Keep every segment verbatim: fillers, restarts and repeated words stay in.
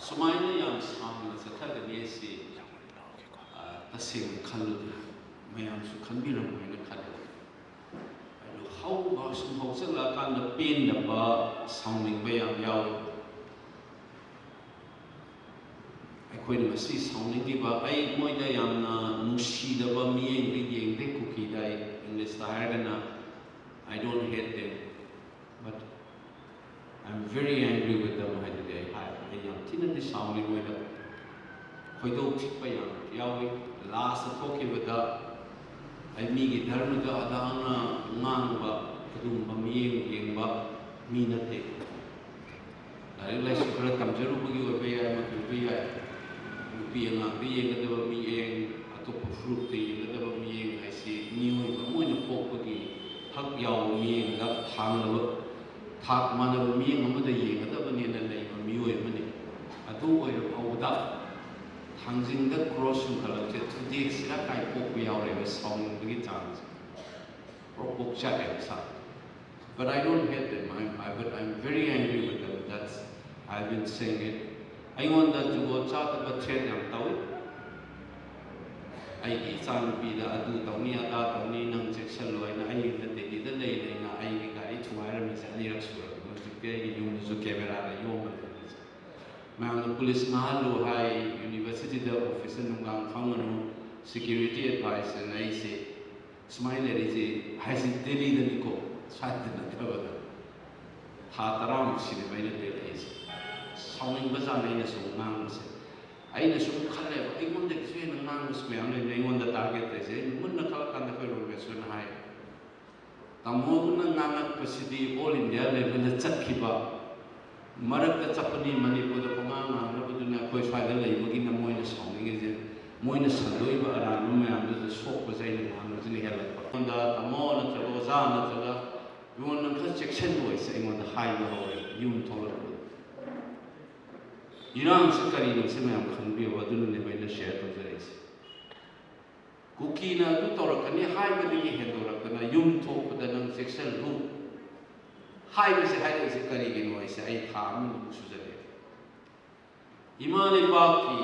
ꯁꯨꯃꯥꯏꯅ ꯌꯥꯝ ꯁꯥꯡꯅ ꯆꯠꯊꯒꯅꯤ ꯍꯥꯏꯁꯤ, ꯑ, ꯇꯁꯦꯡꯅ ꯈꯜꯂꯨꯗꯦ꯫ ꯃꯌꯥꯝꯁꯨ ꯈꯟꯕꯤꯔꯝꯃꯣꯏꯅ ꯈꯜꯂꯤ꯫ ꯑꯗꯨ ꯍꯧꯕ ꯁꯨꯝ ꯍꯧꯖꯤꯜꯂꯛꯑꯀꯥꯟꯗ ꯄꯦꯟꯗꯕ, ꯁꯥꯎꯅꯤꯡꯕ ꯌꯥꯝ ꯌꯥꯎꯏ꯫ ꯑꯩꯈꯣꯏꯅ ꯉꯁꯤ ꯁꯥꯎꯅꯤꯡꯉꯤꯕ, ꯑꯩ ꯃꯣꯏꯗ ꯌꯥꯝꯅ ꯅꯨꯡꯁꯤꯗꯕ ꯃꯤꯠꯌꯦꯡꯗ ꯌꯦꯡꯗꯦ꯫ ꯀꯨꯀꯤꯗ ꯑꯩ, ꯏꯪꯂꯤꯁꯇ ꯍꯥꯏꯔꯒꯅ, "I don't hate them, but I'm very angry with them" ꯍꯥꯏꯗꯨꯗꯤ ꯑꯩ ꯍꯥꯏ꯫ ꯑꯩ ꯌꯥꯝ ꯊꯤꯅꯗꯤ ꯁꯥꯎꯅꯤꯡ ꯃꯣꯏꯗ꯫ ꯈꯣꯏꯗꯧ ꯊꯤꯠꯄ ꯌꯥꯝ ꯌꯥꯎꯏ꯫ ꯂꯥꯁꯇ ꯊꯣꯛꯈꯤꯕꯗ ꯑꯩ ꯃꯤꯒꯤ ꯙꯔꯃꯗ ꯑꯗꯥꯅ ꯉꯥꯡꯕ ꯑꯗꯨꯒꯨꯝꯕ ꯃꯤꯠꯌꯦꯡ ꯌꯦꯡꯕ ꯃꯤ ꯅꯠꯇꯦ꯫ ꯂꯥꯏꯔꯤꯛ ꯂꯥꯏꯁꯨ ꯈꯔ ꯇꯝꯖꯔꯨꯕꯒꯤ ꯑꯣꯏꯕ ꯌꯥꯏ, ꯑꯃꯒꯤ ꯑꯣꯏꯕ ꯌꯥꯏ꯫ ꯅꯨꯄꯤ ꯑꯉꯥꯡꯗ ꯌꯦꯡꯒꯗꯕ ꯃꯤꯠꯌꯦꯡ, ꯑꯇꯣꯞꯄ ꯐꯨꯔꯨꯞꯇ ꯌꯦꯡꯒꯗꯕ ꯃꯤꯠꯌꯦꯡ ꯍꯥꯏꯁꯤ ꯃꯤꯑꯣꯏꯕ ꯑꯃ ꯑꯣꯏꯅ ꯄꯣꯛꯄꯒꯤ ꯍꯛ ꯌꯥꯎꯕ ꯃꯤꯠꯌꯦꯡꯗ ꯊꯥꯡꯅꯕ, ꯊꯥꯛ ꯃꯥꯟꯅꯕ ꯃꯤꯠꯌꯦꯡ ꯑꯃꯗ ꯌꯦꯡꯒꯗꯕꯅꯦꯅ ꯂꯩꯕ ꯃꯤꯑꯣꯏ ꯑꯃꯅꯤ꯫ ꯑꯗꯨ ꯑꯣꯏꯔ ꯐꯥꯎꯕꯗ ꯊꯥꯡꯖꯤꯡꯗ ꯀ꯭ꯔꯣꯁ ꯌꯨꯡꯈꯠꯂꯛꯁꯦ ꯊꯨꯗꯦꯛꯁꯤꯔ ꯀꯥꯏ ꯄꯣꯛꯄ ꯌꯥꯎꯔꯦꯕ, ꯁꯥꯎꯅꯤꯡꯕꯒꯤ ꯆꯥꯡꯁꯦ꯫ ꯄ꯭ꯔꯣꯛ ꯄ꯭ꯔꯣꯛ ꯆꯥꯛꯑꯦꯕ ꯏꯁꯥ꯫ But I don't hate them. I, I, but I'm very angry with them. That's, I've been saying it. ꯑꯩꯉꯣꯟꯗ ꯖꯨꯒꯣꯠ ꯆꯥꯗꯕ ꯊ꯭ꯔꯦꯠ ꯌꯥꯝ ꯇꯧꯏ꯫ "ꯑꯩꯒꯤ ꯏꯆꯥꯅꯨꯄꯤꯗ ꯑꯗꯨ ꯇꯧꯅꯤ, ꯑꯗꯥ ꯇꯧꯅꯤ, ꯅꯪ ꯆꯦꯛꯁꯤꯜꯂꯣ" ꯍꯥꯏꯅ ꯑꯩꯅ ꯗꯦꯜꯂꯤꯗ ꯂꯩ ꯂꯩꯅ ꯑꯩꯒꯤ ꯒꯥꯔꯤ ꯊꯨꯒꯥꯏꯔꯝꯃꯤꯁꯦ ꯑꯅꯤꯔꯛ ꯁꯨꯔꯕꯅꯤ꯫ ꯍꯧꯖꯤꯛꯇꯤ ꯑꯩꯒꯤ ꯌꯨꯝꯗꯁꯨ ꯀꯦꯃꯦꯔꯥꯒ ꯌꯣꯝꯃ ꯂꯩꯔꯤꯁꯦ꯫ ꯃꯌꯥꯝꯅ ꯄꯨꯂꯤꯁ ꯉꯥꯡꯍꯜꯂꯨ ꯍꯥꯏ, ꯌꯨꯅꯤꯚꯔꯁꯤꯇꯤꯗ ꯑꯣꯐꯤꯁꯇ ꯅꯨꯡꯗꯥꯡ ꯐꯝꯒꯅꯨ, ꯁꯦꯀ꯭ꯌꯨꯔꯤꯇꯤ ꯑꯦꯗꯚꯥꯏꯁ ꯑꯅ ꯑꯩꯁꯦ ꯁꯨꯃꯥꯏꯅ ꯂꯩꯔꯤꯁꯦ ꯍꯥꯏꯁꯤ ꯗꯦꯜꯂꯤꯗꯅꯤꯀꯣ, ꯁ꯭ꯋꯥꯏꯗ ꯅꯠꯇꯕꯗ꯫ ꯊꯥ ꯇꯔꯥꯃꯨꯛ ꯁꯤꯅꯦꯕ ꯑꯩꯅ ꯂꯩꯔꯛꯏꯁꯦ꯫ ꯁꯥꯎꯅꯤꯡꯕ ꯆꯥꯡ ꯑꯩꯅ ꯁꯨꯝ ꯉꯥꯡꯕꯁꯦ꯫ ꯑꯩꯅ ꯁꯨꯝ ꯈꯜꯂꯦꯕ, ꯑꯩꯉꯣꯟꯗꯒꯤꯁꯨ ꯍꯦꯟꯅ ꯉꯥꯡꯕꯁꯨ ꯃꯌꯥꯝ ꯂꯩꯕꯅꯦ꯫ ꯑꯩꯉꯣꯟꯗ ꯇꯥꯔꯒꯦꯠ ꯇꯧꯔꯤꯁꯦ꯫ ꯑꯩꯅ ꯃꯨꯟꯅ ꯈꯜꯂꯀꯥꯟꯗ ꯑꯩꯈꯣꯏ ꯔꯣꯃꯦꯁꯣꯔꯅ ꯍꯥꯏ, "ꯇꯥꯃꯣꯅ ꯉꯥꯡꯉꯛꯄꯁꯤꯗꯤ ꯑꯣꯜ ꯏꯟꯗꯤꯌꯥ ꯂꯦꯚꯦꯜꯗ ꯆꯠꯈꯤꯕ, ꯃꯔꯛꯇ ꯆꯠꯄꯅꯤ, ꯃꯅꯤꯄꯨꯔꯗ ꯄꯉꯥꯡ ꯉꯥꯡꯅꯕꯗꯨꯅ ꯑꯩꯈꯣꯏ ꯁ꯭ꯋꯥꯏꯗ ꯂꯩꯕꯒꯤꯅ ꯃꯣꯏꯅ ꯁꯥꯎꯅꯤꯡꯉꯤꯁꯦ, ꯃꯣꯏꯅ ꯁꯟꯗꯣꯛꯏꯕ ꯑꯔꯥꯟꯕ ꯃꯌꯥꯝꯗꯨꯗ ꯁꯣꯛꯄꯁꯦ ꯑꯩꯅ ꯉꯥꯡꯕꯁꯤꯅ ꯍꯦꯜꯂꯛꯄ꯫ ꯑꯩꯉꯣꯟꯗ ꯇꯥꯃꯣ ꯅꯠꯇ꯭ꯔꯒ ꯑꯣꯖꯥ ꯅꯠꯇ꯭ꯔꯒ ꯏꯉꯣꯟꯗ ꯈꯔ ꯆꯦꯛꯁꯤꯟꯕ ꯑꯣꯏꯁꯦ ꯑꯩꯉꯣꯟꯗ ꯍꯥꯏꯕ ꯍꯧꯔꯦ ꯌꯨꯝ ꯊꯣꯛꯂꯛꯄꯗ꯫ ꯏꯔꯥꯡꯁꯤ ꯀꯔꯤꯅꯣ ꯁꯤ ꯃꯌꯥꯝ ꯈꯪꯕꯤꯌꯣ, ꯑꯗꯨꯅꯅꯦꯕ ꯑꯩꯅ ꯁꯤꯌꯔ ꯇꯧꯖꯔꯛꯏꯁꯦ꯫ ꯀꯨꯀꯤꯅ ꯑꯗꯨ ꯇꯧꯔꯛꯀꯅꯤ ꯍꯥꯏꯕꯗꯒꯤ ꯍꯦꯟꯗꯣꯔꯛꯇꯅ ꯌꯨꯝ ꯊꯣꯛꯄꯗ ꯅꯪ ꯆꯦꯛꯁꯤꯜꯂꯨ ꯍꯥꯏꯕꯁꯦ ꯍꯥꯏꯔꯛꯏꯁꯦ ꯀꯔꯤꯒꯤꯅꯣ ꯍꯥꯏꯁꯦ ꯑꯩ ꯊꯥ ꯑꯃꯃꯨꯛ ꯁꯨꯖꯜꯂꯛꯑꯦ꯫ ꯏꯃꯥ ꯂꯩꯕꯥꯛꯀꯤ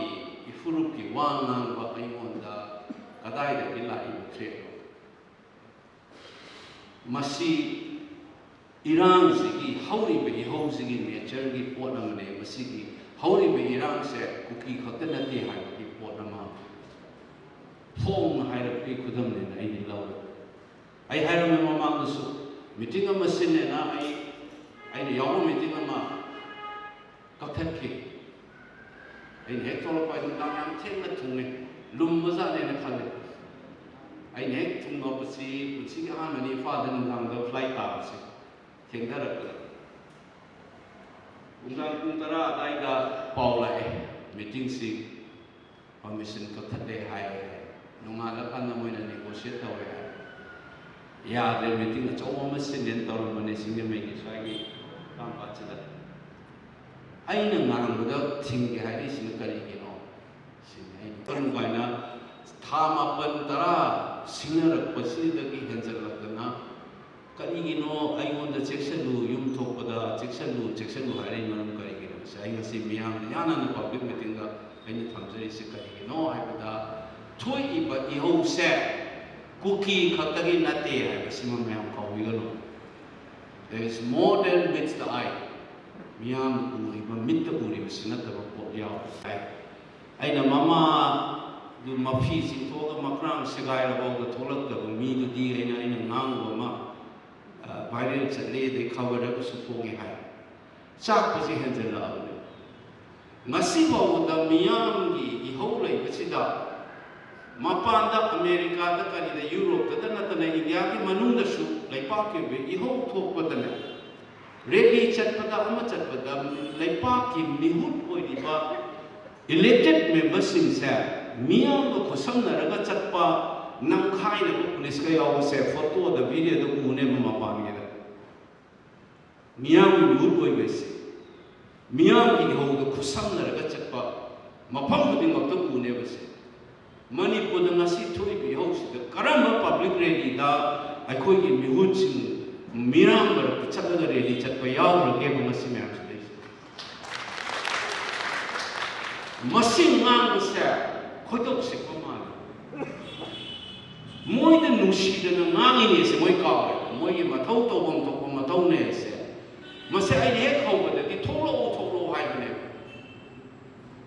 ꯏꯐꯨꯔꯨꯞꯀꯤ ꯋꯥ ꯉꯥꯡꯕ ꯑꯩꯉꯣꯟꯗ ꯀꯗꯥꯏꯗꯒꯤ ꯂꯥꯛꯏꯕ ꯊ꯭ꯔꯦꯠꯅꯣ? ꯃꯁꯤ ꯏꯔꯥꯡꯁꯤꯒꯤ, ꯍꯧꯔꯤꯕ ꯏꯍꯧꯁꯤꯒꯤ ꯅꯦꯆꯔꯒꯤ ꯄꯣꯠ ꯑꯃꯅꯦ꯫ ꯃꯁꯤꯒꯤ ꯍꯧꯔꯤꯕ ꯏꯔꯥꯡꯁꯦ ꯀꯨꯀꯤ ꯈꯛꯇ ꯅꯠꯇꯦ ꯍꯥꯏꯕꯒꯤ ꯄꯣꯠ ꯑꯃ ꯐꯣꯡꯅ ꯍꯥꯏꯔꯛꯄꯒꯤ ꯈꯨꯗꯝꯅꯦꯅ ꯑꯩꯗꯤ ꯂꯧꯋꯦ꯫ ꯑꯩ ꯍꯥꯏꯔꯝꯃꯦ ꯃꯃꯥꯡꯗꯁꯨ, ꯃꯤꯇꯤꯡ ꯑꯃ ꯁꯤꯟꯅꯦꯅ ꯑꯩ, ꯑꯩꯅ ꯌꯥꯎꯕ ꯃꯤꯇꯤꯡ ꯑꯃ ꯀꯛꯊꯠꯈꯤ꯫ ꯑꯩꯅ ꯍꯦꯛ ꯊꯣꯛꯂꯛꯄ, ꯑꯩ ꯅꯨꯡꯗꯥꯡ ꯌꯥꯝ ꯊꯦꯡꯅ ꯊꯨꯡꯉꯦ, ꯂꯨꯝꯕꯖꯥꯠꯅꯦꯅ ꯈꯜꯂꯦ꯫ ꯑꯩꯅ ꯍꯦꯛ ꯊꯨꯡꯉꯛꯄꯁꯤ ꯄꯨꯟꯁꯤꯒꯤ ꯑꯍꯥꯟꯕꯅꯤ ꯏꯝꯐꯥꯜꯗ ꯅꯨꯡꯗꯥꯡꯗ ꯐ꯭ꯂꯥꯏꯠ ꯇꯥꯕꯁꯦ꯫ ꯊꯦꯡꯊꯔꯛꯄꯗ ꯅꯨꯡꯗꯥꯡ ꯄꯨꯡ ꯇꯔꯥ ꯑꯗꯥꯏꯗ ꯄꯥꯎ ꯂꯥꯛꯑꯦ, ꯃꯤꯇꯤꯡꯁꯤ ꯄꯔꯃꯤꯁꯟ ꯀꯛꯊꯠꯂꯦ ꯍꯥꯏ꯫ ꯅꯣꯡꯉꯥꯜꯂꯀꯥꯟꯗ ꯃꯣꯏꯅ ꯅꯦꯒꯣꯁꯤꯌꯦꯠ ꯇꯧꯔꯦ ꯍꯥꯏ꯫ ꯌꯥꯗ꯭ꯔꯦ, ꯃꯤꯇꯤꯡ ꯑꯆꯧꯕ ꯑꯃ ꯁꯤꯟꯅꯦꯅ ꯇꯧꯔꯝꯕꯅꯦ ꯁꯤꯡꯖꯃꯩꯒꯤ ꯁ꯭ꯋꯥꯏꯒꯤ ꯇꯥꯡꯄꯥꯠꯁꯤꯗ꯫ ꯑꯩꯅ ꯉꯥꯡꯕꯗ ꯊꯤꯡꯒꯦ ꯍꯥꯏꯔꯛꯏꯁꯤꯅ ꯀꯔꯤꯒꯤꯅꯣ? ꯁꯤꯅꯤ ꯑꯩꯅ ꯀꯔꯝ ꯀꯥꯏꯅ ꯊꯥ ꯃꯥꯄꯟ ꯇꯔꯥ ꯁꯤꯡꯅꯔꯛꯄꯁꯤꯗꯒꯤ ꯍꯦꯟꯖꯜꯂꯛꯇꯅ ꯀꯔꯤꯒꯤꯅꯣ ꯑꯩꯉꯣꯟꯗ "ꯆꯦꯛꯁꯤꯜꯂꯨ, ꯌꯨꯝ ꯊꯣꯛꯄꯗ ꯆꯦꯛꯁꯤꯜꯂꯨ, ꯆꯦꯛꯁꯤꯜꯂꯨ" ꯍꯥꯏꯔꯛꯏ ꯃꯔꯝ ꯀꯔꯤꯒꯤꯅꯣ? ꯁꯤ ꯑꯩ ꯉꯁꯤ ꯃꯤꯌꯥꯝꯅ ꯌꯥꯅꯅ ꯄꯕ꯭ꯂꯤꯛ ꯃꯤꯇꯤꯡꯗ ꯑꯩꯅ ꯊꯝꯖꯔꯤꯁꯤ ꯀꯔꯤꯒꯤꯅꯣ ꯍꯥꯏꯕꯗ, ꯊꯣꯛꯏꯕ ꯏꯍꯧꯁꯦ ꯀꯨꯀꯤ ꯈꯛꯇꯒꯤ ꯅꯠꯇꯦ ꯍꯥꯏꯕꯁꯤꯃ ꯃꯌꯥꯝ ꯀꯥꯎꯕꯤꯒꯅꯨ꯫ There is more than meets the eye. ꯃꯤꯌꯥꯝꯅ ꯎꯔꯤꯕ, ꯃꯤꯠꯇ ꯎꯔꯤꯕꯁꯤ ꯅꯠꯇꯕ ꯄꯣꯠ ꯌꯥꯎꯔꯤ꯫ ꯑꯩꯅ ꯃꯃꯥꯗꯨ ꯃꯐꯤ ꯆꯤꯡꯊꯣꯛꯑꯒ ꯃꯈ꯭ꯔꯥꯡ ꯁꯦꯒꯥꯏꯔꯐꯥꯎꯗ ꯊꯣꯛꯂꯛꯇꯕ ꯃꯤꯗꯨꯗꯤ ꯑꯩꯅ, ꯑꯩꯅ ꯉꯥꯡꯕ ꯑꯃ, ꯚꯥꯏꯔꯦꯜ ꯆꯠꯂꯤ, ꯑꯗꯩ ꯈꯕꯔꯗꯒꯁꯨ ꯐꯣꯡꯉꯦ ꯍꯥꯏ꯫ ꯆꯥꯛꯄꯁꯤ ꯍꯦꯟꯖꯜꯂꯛꯑꯕꯅꯤ꯫ ꯉꯁꯤ ꯐꯥꯎꯕꯗ ꯃꯤꯌꯥꯝꯒꯤ ꯏꯍꯧ ꯂꯩꯕꯁꯤꯗ ꯃꯄꯥꯟꯗ, ꯑꯃꯦꯔꯤꯀꯥꯗ, ꯀꯔꯤꯗ, ꯌꯨꯔꯣꯞꯇꯗ ꯅꯠꯇꯅ ꯏꯟꯗꯤꯌꯥꯒꯤ ꯃꯅꯨꯡꯗꯁꯨ ꯂꯩꯄꯥꯛꯀꯤ ꯑꯣꯏꯕ ꯏꯍꯧ ꯊꯣꯛꯄꯗꯅꯦ, ꯔꯦꯂꯤ ꯆꯠꯄꯗ, ꯑꯃ ꯆꯠꯄꯗ ꯂꯩꯄꯥꯛꯀꯤ ꯃꯤꯍꯨꯠ ꯑꯣꯏꯔꯤꯕ ꯏꯂꯦꯛꯇꯦꯠ ꯃꯦꯝꯕꯔꯁꯤꯡꯁꯦ ꯃꯤꯌꯥꯝꯒ ꯈꯨꯠꯁꯝꯅꯔꯒ ꯆꯠꯄ, ꯅꯝꯈꯥꯏꯅꯕ ꯄꯨꯂꯤꯁꯀ ꯌꯥꯎꯕꯁꯦ ꯐꯣꯇꯣꯗ, ꯚꯤꯗꯤꯑꯣꯗ ꯎꯅꯦꯕ ꯃꯄꯥꯟꯒꯤꯗ꯫ ꯃꯤꯌꯥꯝꯒꯤ ꯃꯤꯍꯨꯠ ꯑꯣꯏꯕꯁꯦ, ꯃꯤꯌꯥꯝꯒꯤ ꯏꯍꯧꯗ ꯈꯨꯠꯁꯝꯅꯔꯒ ꯆꯠꯄ ꯃꯐꯝ ꯈꯨꯗꯤꯡꯃꯛꯇ ꯎꯅꯦꯕꯁꯦ꯫ ꯃꯅꯤꯄꯨꯔꯗ ꯉꯁꯤ ꯊꯣꯛꯏꯕ ꯏꯍꯧꯁꯤꯗ ꯀꯔꯝꯕ ꯄꯕ꯭ꯂꯤꯛ ꯔꯦꯂꯤꯗ ꯑꯩꯈꯣꯏꯒꯤ ꯃꯤꯍꯨꯠꯁꯤꯡ ꯃꯤꯌꯥꯝ ꯃꯔꯛꯇ ꯆꯠꯂꯒ ꯔꯦꯂꯤ ꯆꯠꯄ ꯌꯥꯎꯈ꯭ꯔꯒꯦꯕ ꯉꯁꯤ ꯃꯌꯥꯝꯁꯤꯗꯩꯁꯤꯗ? ꯃꯁꯤ ꯉꯥꯡꯕꯁꯦ ꯈꯣꯏꯗꯧ ꯁꯤꯛꯄ ꯃꯥꯜꯂꯦ꯫ ꯃꯣꯏꯗ ꯅꯨꯡꯁꯤꯗꯅ ꯉꯥꯡꯉꯤꯅꯦꯁꯦ ꯃꯣꯏ ꯀꯥꯎꯔꯦ꯫ ꯃꯣꯏꯒꯤ ꯃꯊꯧ ꯇꯧꯐꯝ ꯊꯣꯛꯄ ꯃꯊꯧꯅꯦ ꯁꯦ꯫ ꯃꯁꯤ ꯑꯩꯅ ꯍꯦꯛ ꯍꯧꯕꯗꯗꯤ "ꯊꯣꯛꯂꯛꯑꯣ, ꯊꯣꯛꯂꯛꯑꯣ" ꯍꯥꯏꯕꯅꯦꯕ꯫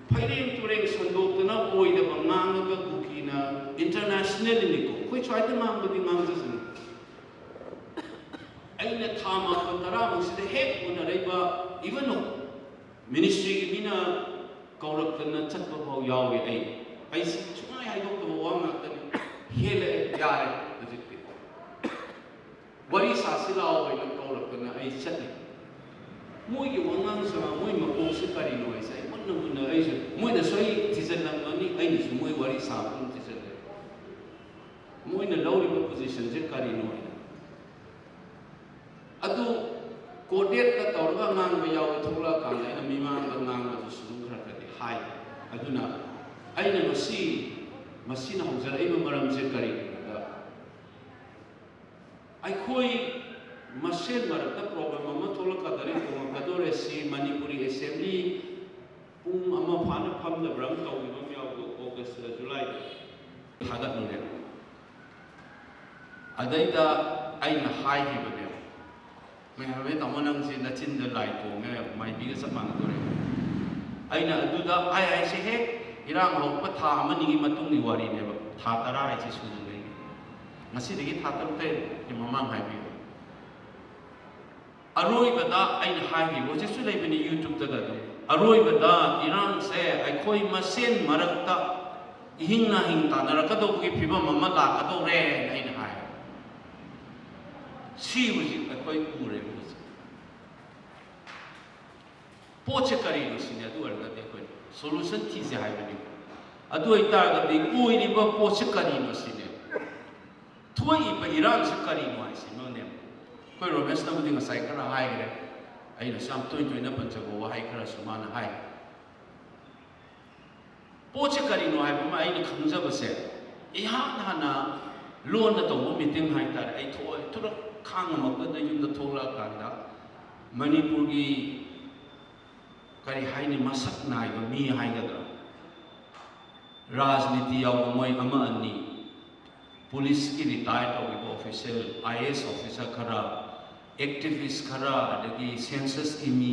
ꯐꯩꯔꯦꯡ ꯇꯨꯔꯦꯡ ꯁꯟꯗꯣꯛꯇꯅ ꯑꯣꯏꯗꯕ ꯉꯥꯡꯉꯒ ꯀꯨꯀꯤꯅ internationalꯅꯤꯀꯣ, ꯑꯩꯈꯣꯏ ꯁ꯭ꯋꯥꯏꯗ ꯉꯥꯡꯕꯗꯤ ꯉꯥꯡꯖꯁꯅꯨ꯫ ꯑꯩꯅ ꯊꯥ ꯃꯥꯄꯟ ꯇꯔꯥꯃꯨꯛꯁꯤꯗ ꯍꯦꯛ ꯎꯅꯔꯛꯏꯕ, even ministryꯒꯤ ꯃꯤꯅ ꯀꯧꯔꯛꯇꯅ ꯆꯠꯄ ꯐꯥꯎ ꯌꯥꯎꯔꯦ꯫ ꯑꯩ ꯑꯩꯁꯤ ꯁꯨꯡꯍꯥꯏ ꯍꯥꯏꯗꯣꯛꯇꯕ ꯋꯥ ꯉꯥꯛꯇꯅꯤ꯫ ꯍꯦꯜꯂꯛꯑꯦ, ꯌꯥꯔꯦ ꯍꯧꯖꯤꯛꯇꯤ꯫ "ꯋꯥꯔꯤ ꯁꯥꯁꯤ ꯂꯥꯛꯑꯣ" ꯍꯥꯏꯅ ꯀꯧꯔꯛꯇꯅ ꯑꯩ ꯆꯠꯂꯤ꯫ ꯃꯣꯏꯒꯤ ꯋꯥꯉꯥꯡ ꯁꯉꯥꯡ, ꯃꯣꯏ ꯃꯀꯣꯛꯁꯦ ꯀꯔꯤꯅꯣ ꯍꯥꯏꯁꯦ ꯑꯩ ꯃꯨꯟꯅ ꯃꯨꯟꯅ, ꯑꯩꯁꯨ, ꯃꯣꯏꯅꯁꯨ ꯑꯩ ꯊꯤꯖꯤꯜꯂꯝꯒꯅꯤ, ꯑꯩꯅꯁꯨ ꯃꯣꯏ ꯋꯥꯔꯤ ꯁꯥꯕ ꯑꯗꯨꯝ ꯊꯤꯖꯤꯜꯂꯦ꯫ ꯃꯣꯏꯅ ꯂꯧꯔꯤꯕ positionꯁꯦ ꯀꯔꯤꯅꯣ ꯍꯥꯏꯅ꯫ ꯑꯗꯨ coordinateꯀ ꯇꯧꯔꯒ ꯉꯥꯡꯕ ꯌꯥꯎꯋꯦ꯫ ꯊꯣꯛꯂꯛꯑꯀꯥꯟꯗ ꯑꯩꯅ ꯃꯤꯃꯥꯡꯗ ꯉꯥꯡꯕꯗꯨꯁꯨ ꯑꯗꯨꯝ ꯈꯔ ꯈꯔꯗꯤ ꯍꯥꯏ꯫ ꯑꯗꯨꯅ ꯑꯩꯅ ꯃꯁꯤ, ꯃꯁꯤꯅ ꯍꯧꯖꯔꯛꯏꯕ ꯃꯔꯝꯁꯦ ꯀꯔꯤꯒꯤꯅꯣꯗ, ꯑꯩꯈꯣꯏ ꯃꯁꯦꯟ ꯃꯔꯛꯇ problem ꯑꯃ ꯊꯣꯛꯂꯛꯀꯗꯧꯔꯦ, ꯊꯣꯛꯂꯛꯀꯗꯧꯔꯦ꯫ ꯁꯤ ꯃꯅꯤꯄꯨꯔꯤ assembly ꯄꯨꯡ ꯑꯃ ꯐꯥꯅ ꯐꯝꯗꯕ꯭ꯔꯥ ꯑꯃ ꯇꯧꯈꯤꯕ ꯑꯃ ꯌꯥꯎꯕꯗꯣ, August, Julyꯗ ꯊꯥꯒꯠꯂꯨꯔꯦ꯫ ꯑꯗꯩꯗ ꯑꯩꯅ ꯍꯥꯏꯈꯤꯕꯅꯦꯕ, "ꯃꯌꯥꯝ, ꯇꯥꯃꯣ, ꯅꯪꯁꯦ ꯅꯆꯤꯟꯗ ꯂꯥꯏ ꯇꯣꯡꯉꯦ, ꯃꯥꯏꯕꯤꯒ ꯆꯞ ꯃꯥꯟꯅꯗꯣꯔꯦ"꯫ ꯑꯩꯅ ꯑꯗꯨꯗ ꯑꯩ ꯍꯥꯏꯁꯦ ꯍꯦꯛ ꯏꯔꯥꯡ ꯍꯧꯔꯛꯄ ꯊꯥ ꯑꯃꯅꯤꯒꯤ ꯃꯇꯨꯡꯒꯤ ꯋꯥꯔꯤꯅꯦꯕ, ꯊꯥ ꯇꯔꯥ ꯍꯥꯏꯁꯦ ꯁꯨꯗ꯭ꯔꯤꯉꯩꯒꯤ꯫ ꯉꯁꯤꯗꯒꯤ ꯊꯥ ꯇꯔꯨꯛ ꯇꯔꯦꯠꯀꯤ ꯃꯃꯥꯡ ꯍꯥꯏꯕꯤꯌꯨ꯫ ꯑꯔꯣꯏꯕꯗ ꯑꯩꯅ ꯍꯥꯏꯈꯤꯕ, ꯍꯧꯖꯤꯛꯁꯨ ꯂꯩꯕꯅꯤ YouTubeꯇꯒ ꯑꯗꯨꯝ, ꯑꯔꯣꯏꯕꯗ ꯏꯔꯥꯡꯁꯦ ꯑꯩꯈꯣꯏ ꯃꯁꯦꯟ ꯃꯔꯛꯇ ꯏꯍꯤꯡ ꯅꯥꯍꯤꯡ ꯇꯥꯟꯅꯔꯛꯀꯗꯧꯕꯒꯤ ꯐꯤꯕꯝ ꯑꯃ ꯂꯥꯛꯀꯗꯧꯔꯦꯅ ꯑꯩꯅ ꯍꯥꯏ꯫ ꯁꯤ ꯍꯧꯖꯤꯛ ꯑꯩꯈꯣꯏ ꯎꯔꯦꯕ ꯍꯧꯖꯤꯛ꯫ ꯄꯣꯠꯁꯦ ꯀꯔꯤꯅꯣ ꯁꯤꯅꯤ, ꯑꯗꯨ ꯑꯣꯏꯔꯒꯗꯤ ꯑꯩꯈꯣꯏꯅ solution ꯊꯤꯁꯦ ꯍꯥꯏꯕꯅꯤ꯫ ꯑꯗꯨ ꯑꯣꯏꯇꯥꯔꯒꯗꯤ ꯑꯣꯏꯔꯤꯕ ꯄꯣꯠꯁꯦ ꯀꯔꯤꯅꯣ ꯁꯤꯅꯦ꯫ ꯊꯣꯛꯏꯕ ꯏꯔꯥꯡꯁꯤ ꯀꯔꯤꯅꯣ ꯍꯥꯏꯁꯤꯃꯅꯦ꯫ ꯑꯩꯈꯣꯏ ꯔꯣꯃꯦꯁꯅꯕꯨꯗꯤ ꯉꯁꯥꯏ ꯈꯔ ꯍꯥꯏꯈ꯭ꯔꯦ, ꯑꯩꯅꯁꯨ ꯌꯥꯝ ꯇꯣꯏ ꯇꯣꯏꯅ ꯄꯟꯖꯕ ꯋꯥꯍꯩ ꯈꯔꯁꯨ ꯃꯥꯅ ꯍꯥꯏ꯫ ꯄꯣꯠꯁꯦ ꯀꯔꯤꯅꯣ ꯍꯥꯏꯕ ꯑꯃ ꯑꯩꯅ ꯈꯪꯖꯕꯁꯦ, ꯏꯍꯥꯟ ꯍꯥꯟꯅ ꯂꯣꯟꯅ ꯇꯧꯕ meeting ꯍꯥꯏꯇꯥꯔꯦ, ꯑꯩ ꯊꯣꯛꯑꯦ, ꯊꯣꯔꯛ-, ꯈꯥꯡꯉꯝꯃꯛꯇꯗ ꯌꯨꯝꯗ ꯊꯣꯛꯂꯛꯑꯀꯥꯟꯗ ꯃꯅꯤꯄꯨꯔꯒꯤ, ꯀꯔꯤ ꯍꯥꯏꯅꯤ, ꯃꯁꯛ ꯅꯥꯏꯕ ꯃꯤ ꯍꯥꯏꯒꯗ꯭ꯔꯥ, ꯔꯥꯖꯅꯤꯇꯤ ꯌꯥꯎꯕ ꯃꯣꯏ ꯑꯃ ꯑꯅꯤ, ꯄꯨꯂꯤꯁꯀꯤ ꯔꯤꯇꯥꯌꯔ ꯇꯧꯈꯤꯕ official, I A S officer ꯈꯔ, ꯑꯦꯛꯇꯤꯚꯤꯁ ꯈꯔ, ꯑꯗꯒꯤ ꯁꯦꯟꯁꯁꯀꯤ ꯃꯤ,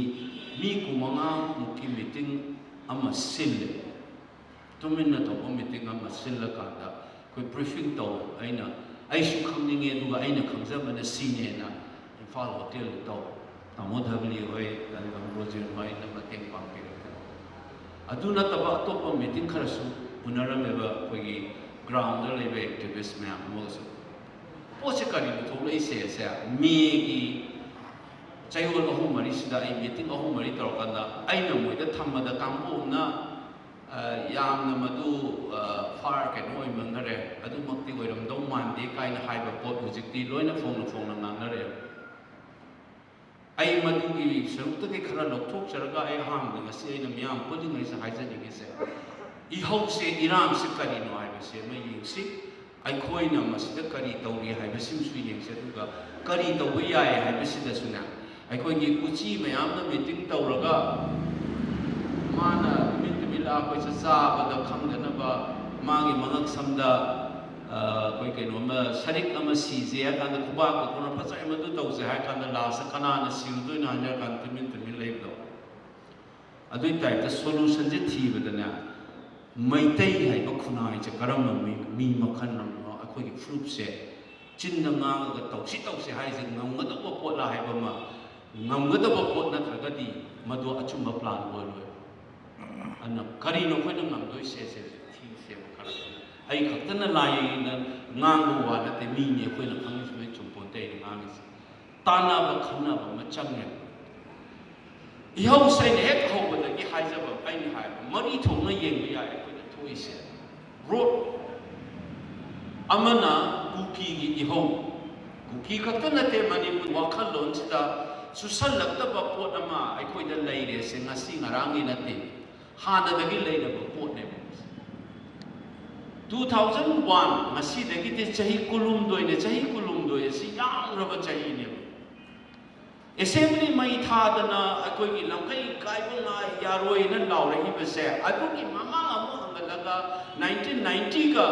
ꯃꯤ ꯀꯨꯟꯃꯉꯥꯃꯨꯛꯀꯤ ꯃꯤꯇꯤꯡ ꯑꯃ ꯁꯤꯜꯂꯦ꯫ ꯇꯨꯃꯤꯟꯅ ꯇꯧꯕ ꯃꯤꯇꯤꯡ ꯑꯃ ꯁꯤꯜꯂꯀꯥꯟꯗ ꯑꯩꯈꯣꯏ ꯕ꯭ꯔꯤꯐꯤꯡ ꯇꯧꯋꯦ꯫ ꯑꯩꯅ, ꯑꯩꯁꯨ ꯈꯪꯅꯤꯡꯉꯦ, ꯑꯗꯨꯒ ꯑꯩꯅ ꯈꯪꯖꯕꯅ ꯁꯤꯅꯦꯅ ꯏꯝꯐꯥꯜ ꯍꯣꯇꯦꯜꯗ ꯇꯧꯋꯦ꯫ ꯇꯥꯃꯣ ꯙꯕꯂꯤ ꯍꯣꯏ, ꯇꯥꯃꯣ ꯔꯣꯖꯦꯟ ꯍꯣꯏꯅ ꯃꯇꯦꯡ ꯄꯥꯡꯕꯤꯔꯛꯇꯅ꯫ ꯑꯗꯨ ꯅꯠꯇꯕ ꯑꯇꯣꯞꯄ ꯃꯤꯇꯤꯡ ꯈꯔꯁꯨ ꯎꯅꯔꯝꯃꯦꯕ, ꯑꯩꯈꯣꯏꯒꯤ ꯒ꯭ꯔꯥꯎꯟꯗ ꯂꯩꯕ ꯑꯦꯛꯇꯤꯚꯤꯁ ꯃꯌꯥꯝ ꯑꯃꯒꯁꯨ꯫ ꯄꯣꯠꯁꯦ ꯀꯔꯤꯅꯣ ꯊꯣꯛꯂꯛꯏꯁꯦ? ꯁꯦ, ꯃꯦꯒꯤ ꯆꯌꯣꯜ ꯑꯍꯨꯝ ꯃꯔꯤꯁꯤꯗ, ꯑꯩ ꯃꯤꯇꯤꯡ ꯑꯍꯨꯝ ꯃꯔꯤ ꯇꯧꯔꯀꯥꯟꯗ ꯑꯩꯅ ꯃꯣꯏꯗ ꯊꯝꯕꯗ ꯀꯥꯡꯕꯨ ꯑꯃꯅ, ꯑ, ꯌꯥꯝꯅ ꯃꯗꯨ, ꯑ, ꯐꯥꯔ ꯀꯩꯅꯣ ꯑꯣꯏꯃꯟꯈꯔꯦ, ꯑꯗꯨꯃꯛꯇꯤ ꯑꯣꯏꯔꯝꯗꯧ ꯃꯥꯟꯗꯦ ꯀꯥꯏꯅ ꯍꯥꯏꯕ ꯄꯣꯠ ꯍꯧꯖꯤꯛꯇꯤ ꯂꯣꯏꯅ ꯐꯣꯡꯅ ꯐꯣꯡꯅ ꯉꯥꯡꯅꯔꯦ꯫ ꯑꯩ ꯃꯗꯨꯒꯤ ꯁꯔꯨꯛꯇꯒꯤ ꯈꯔ ꯂꯧꯊꯣꯛꯆꯔꯒ ꯑꯩ ꯑꯍꯥꯟꯕꯗ ꯉꯁꯤ ꯑꯩꯅ ꯃꯤꯌꯥꯝ ꯄꯨꯜꯂꯤꯉꯩꯁꯤꯗ ꯍꯥꯏꯖꯅꯤꯡꯉꯤꯁꯦ, ꯏꯍꯧꯁꯦ, ꯏꯔꯥꯡꯁꯦ ꯀꯔꯤꯅꯣ ꯍꯥꯏꯕꯁꯦ ꯑꯃ ꯌꯦꯡꯁꯤ꯫ ꯑꯩꯈꯣꯏꯅ ꯃꯁꯤꯗ ꯀꯔꯤ ꯇꯧꯔꯤ ꯍꯥꯏꯕꯁꯤꯃꯁꯨ ꯌꯦꯡꯁꯤ, ꯑꯗꯨꯒ ꯀꯔꯤ ꯇꯧꯕ ꯌꯥꯏ ꯍꯥꯏꯕꯁꯤꯗꯁꯨꯅꯦ, ꯑꯩꯈꯣꯏꯒꯤ ꯎꯆꯤ ꯃꯌꯥꯝꯅ ꯃꯤꯇꯤꯡ ꯇꯧꯔꯒ ꯃꯥꯅ ꯇꯨꯃꯤꯟ ꯇꯨꯃꯤꯟ ꯂꯥꯛꯑ ꯑꯩꯈꯣꯏꯁꯦ ꯆꯥꯕꯗ ꯈꯪꯗꯅꯕ ꯃꯥꯒꯤ ꯃꯉꯛ ꯁꯝꯗ, ꯑ, ꯑꯩꯈꯣꯏ ꯀꯩꯅꯣꯝꯃ ꯁꯔꯤꯛ ꯑꯃ ꯁꯤꯁꯦ ꯍꯥꯏ ꯀꯥꯟꯗ ꯈꯨꯕꯥꯛꯀ ꯈꯨꯅ ꯐꯖꯩ ꯃꯗꯨ ꯇꯧꯁꯦ ꯍꯥꯏ ꯀꯥꯟꯗ ꯂꯥꯁꯇ ꯀꯅꯥꯅ ꯁꯤꯔꯨꯗꯣꯏꯅꯣ ꯍꯥꯏꯅꯔ ꯀꯥꯟꯗ ꯇꯨꯃꯤꯟ ꯇꯨꯃꯤꯟ ꯂꯩꯕꯗꯣ꯫ ꯑꯗꯨꯏ ꯇꯥꯏꯞꯇ ꯁꯣꯂꯨꯁꯟꯁꯦ ꯊꯤꯕꯗꯅꯦ, ꯃꯩꯇꯩ ꯍꯥꯏꯕ ꯈꯨꯟꯅꯥꯏꯁꯦ ꯀꯔꯝꯕ ꯃꯤ, ꯃꯤ ꯃꯈꯜ ꯑꯃꯅꯣ? ꯑꯩꯈꯣꯏꯒꯤ ꯐꯨꯔꯨꯞꯁꯦ ꯆꯤꯟꯗ ꯉꯥꯡꯉꯒ ꯇꯧꯁꯤ ꯇꯧꯁꯤ ꯍꯥꯏꯁꯦ ꯉꯝꯒꯗꯧꯕ ꯄꯣꯠꯂ ꯍꯥꯏꯕ ꯑꯃ, ꯉꯝꯒꯗꯕ ꯄꯣꯠ ꯅꯠꯇ꯭ꯔꯒꯗꯤ ꯃꯗꯨ ꯑꯆꯨꯝꯕ ꯄ꯭ꯂꯥꯟ ꯑꯣꯏꯔꯣꯏ꯫ ꯑꯗꯨꯅ ꯀꯔꯤꯅꯣ ꯑꯩꯈꯣꯏꯅ ꯉꯝꯗꯣꯏꯁꯦ? ꯁꯦ ꯊꯤꯁꯦꯕ ꯈꯔ꯫ ꯑꯩ ꯈꯛꯇꯅ ꯂꯥꯏꯅ ꯉꯥꯡꯕ ꯋꯥ ꯅꯠꯇꯦ, ꯃꯤꯅꯤ ꯑꯩꯈꯣꯏꯅ ꯈꯪꯉꯤꯁꯤ, ꯂꯣꯏ ꯆꯨꯝꯄꯣꯟꯇꯦ ꯑꯩꯅ ꯉꯥꯡꯉꯤꯁꯦ꯫ ꯇꯥꯟꯅꯕ ꯈꯟꯅꯕ ꯑꯃ ꯆꯪꯉꯦ꯫ ꯏꯍꯧꯁꯦ ꯑꯩꯅ ꯍꯦꯛ ꯍꯧꯕꯗꯒꯤ ꯍꯥꯏꯖꯕ, ꯑꯩꯅ ꯍꯥꯏꯕ ꯃꯔꯤ ꯊꯣꯛꯅ ꯌꯦꯡꯕ ꯌꯥꯏ ꯑꯩꯈꯣꯏꯅ ꯊꯣꯛꯏꯁꯦ꯫ ꯔꯣꯠ ꯑꯃꯅ ꯀꯨꯀꯤꯒꯤ ꯏꯍꯧ, ꯀꯨꯀꯤ ꯈꯛꯇ ꯅꯠꯇꯦ, ꯃꯅꯤꯄꯨꯔ ꯋꯥꯈꯜꯂꯣꯟꯁꯤꯗ ꯆꯨꯁꯜꯂꯛꯇꯕ ꯄꯣꯠ ꯑꯃ ꯑꯩꯈꯣꯏꯗ ꯂꯩꯔꯦꯁꯦ ꯉꯁꯤ ꯉꯔꯥꯡꯒꯤ ꯅꯠꯇꯦ, ꯍꯥꯟꯅꯗꯒꯤ ꯂꯩꯔꯕ ꯄꯣꯠꯅꯦꯕ꯫ ꯇꯨ ꯊꯥꯎꯖꯟ ꯋꯥꯟ, ꯉꯁꯤꯗꯒꯤꯗꯤ ꯆꯍꯤ ꯀꯨꯟꯍꯨꯝꯗꯣꯏꯅꯦ, ꯆꯍꯤ ꯀꯨꯟꯍꯨꯝꯗꯣꯏ ꯑꯁꯤ ꯌꯥꯝꯈ꯭ꯔꯕ ꯆꯍꯤꯅꯦꯕ꯫ ꯑꯦꯁꯦꯝꯕ꯭ꯂꯤ ꯃꯩ ꯊꯥꯗꯅ ꯑꯩꯈꯣꯏꯒꯤ ꯂꯝꯈꯩ ꯀꯥꯏꯕ ꯉꯥꯏ ꯌꯥꯔꯣꯏꯅ ꯂꯥꯎꯔꯛꯏꯕꯁꯦ, ꯑꯗꯨꯒꯤ ꯃꯃꯥꯡ ꯑꯃꯨꯛ ꯍꯟꯒꯠꯂꯒ ꯅꯥꯏꯟꯇꯤꯟ ꯅꯥꯏꯟꯇꯤꯒ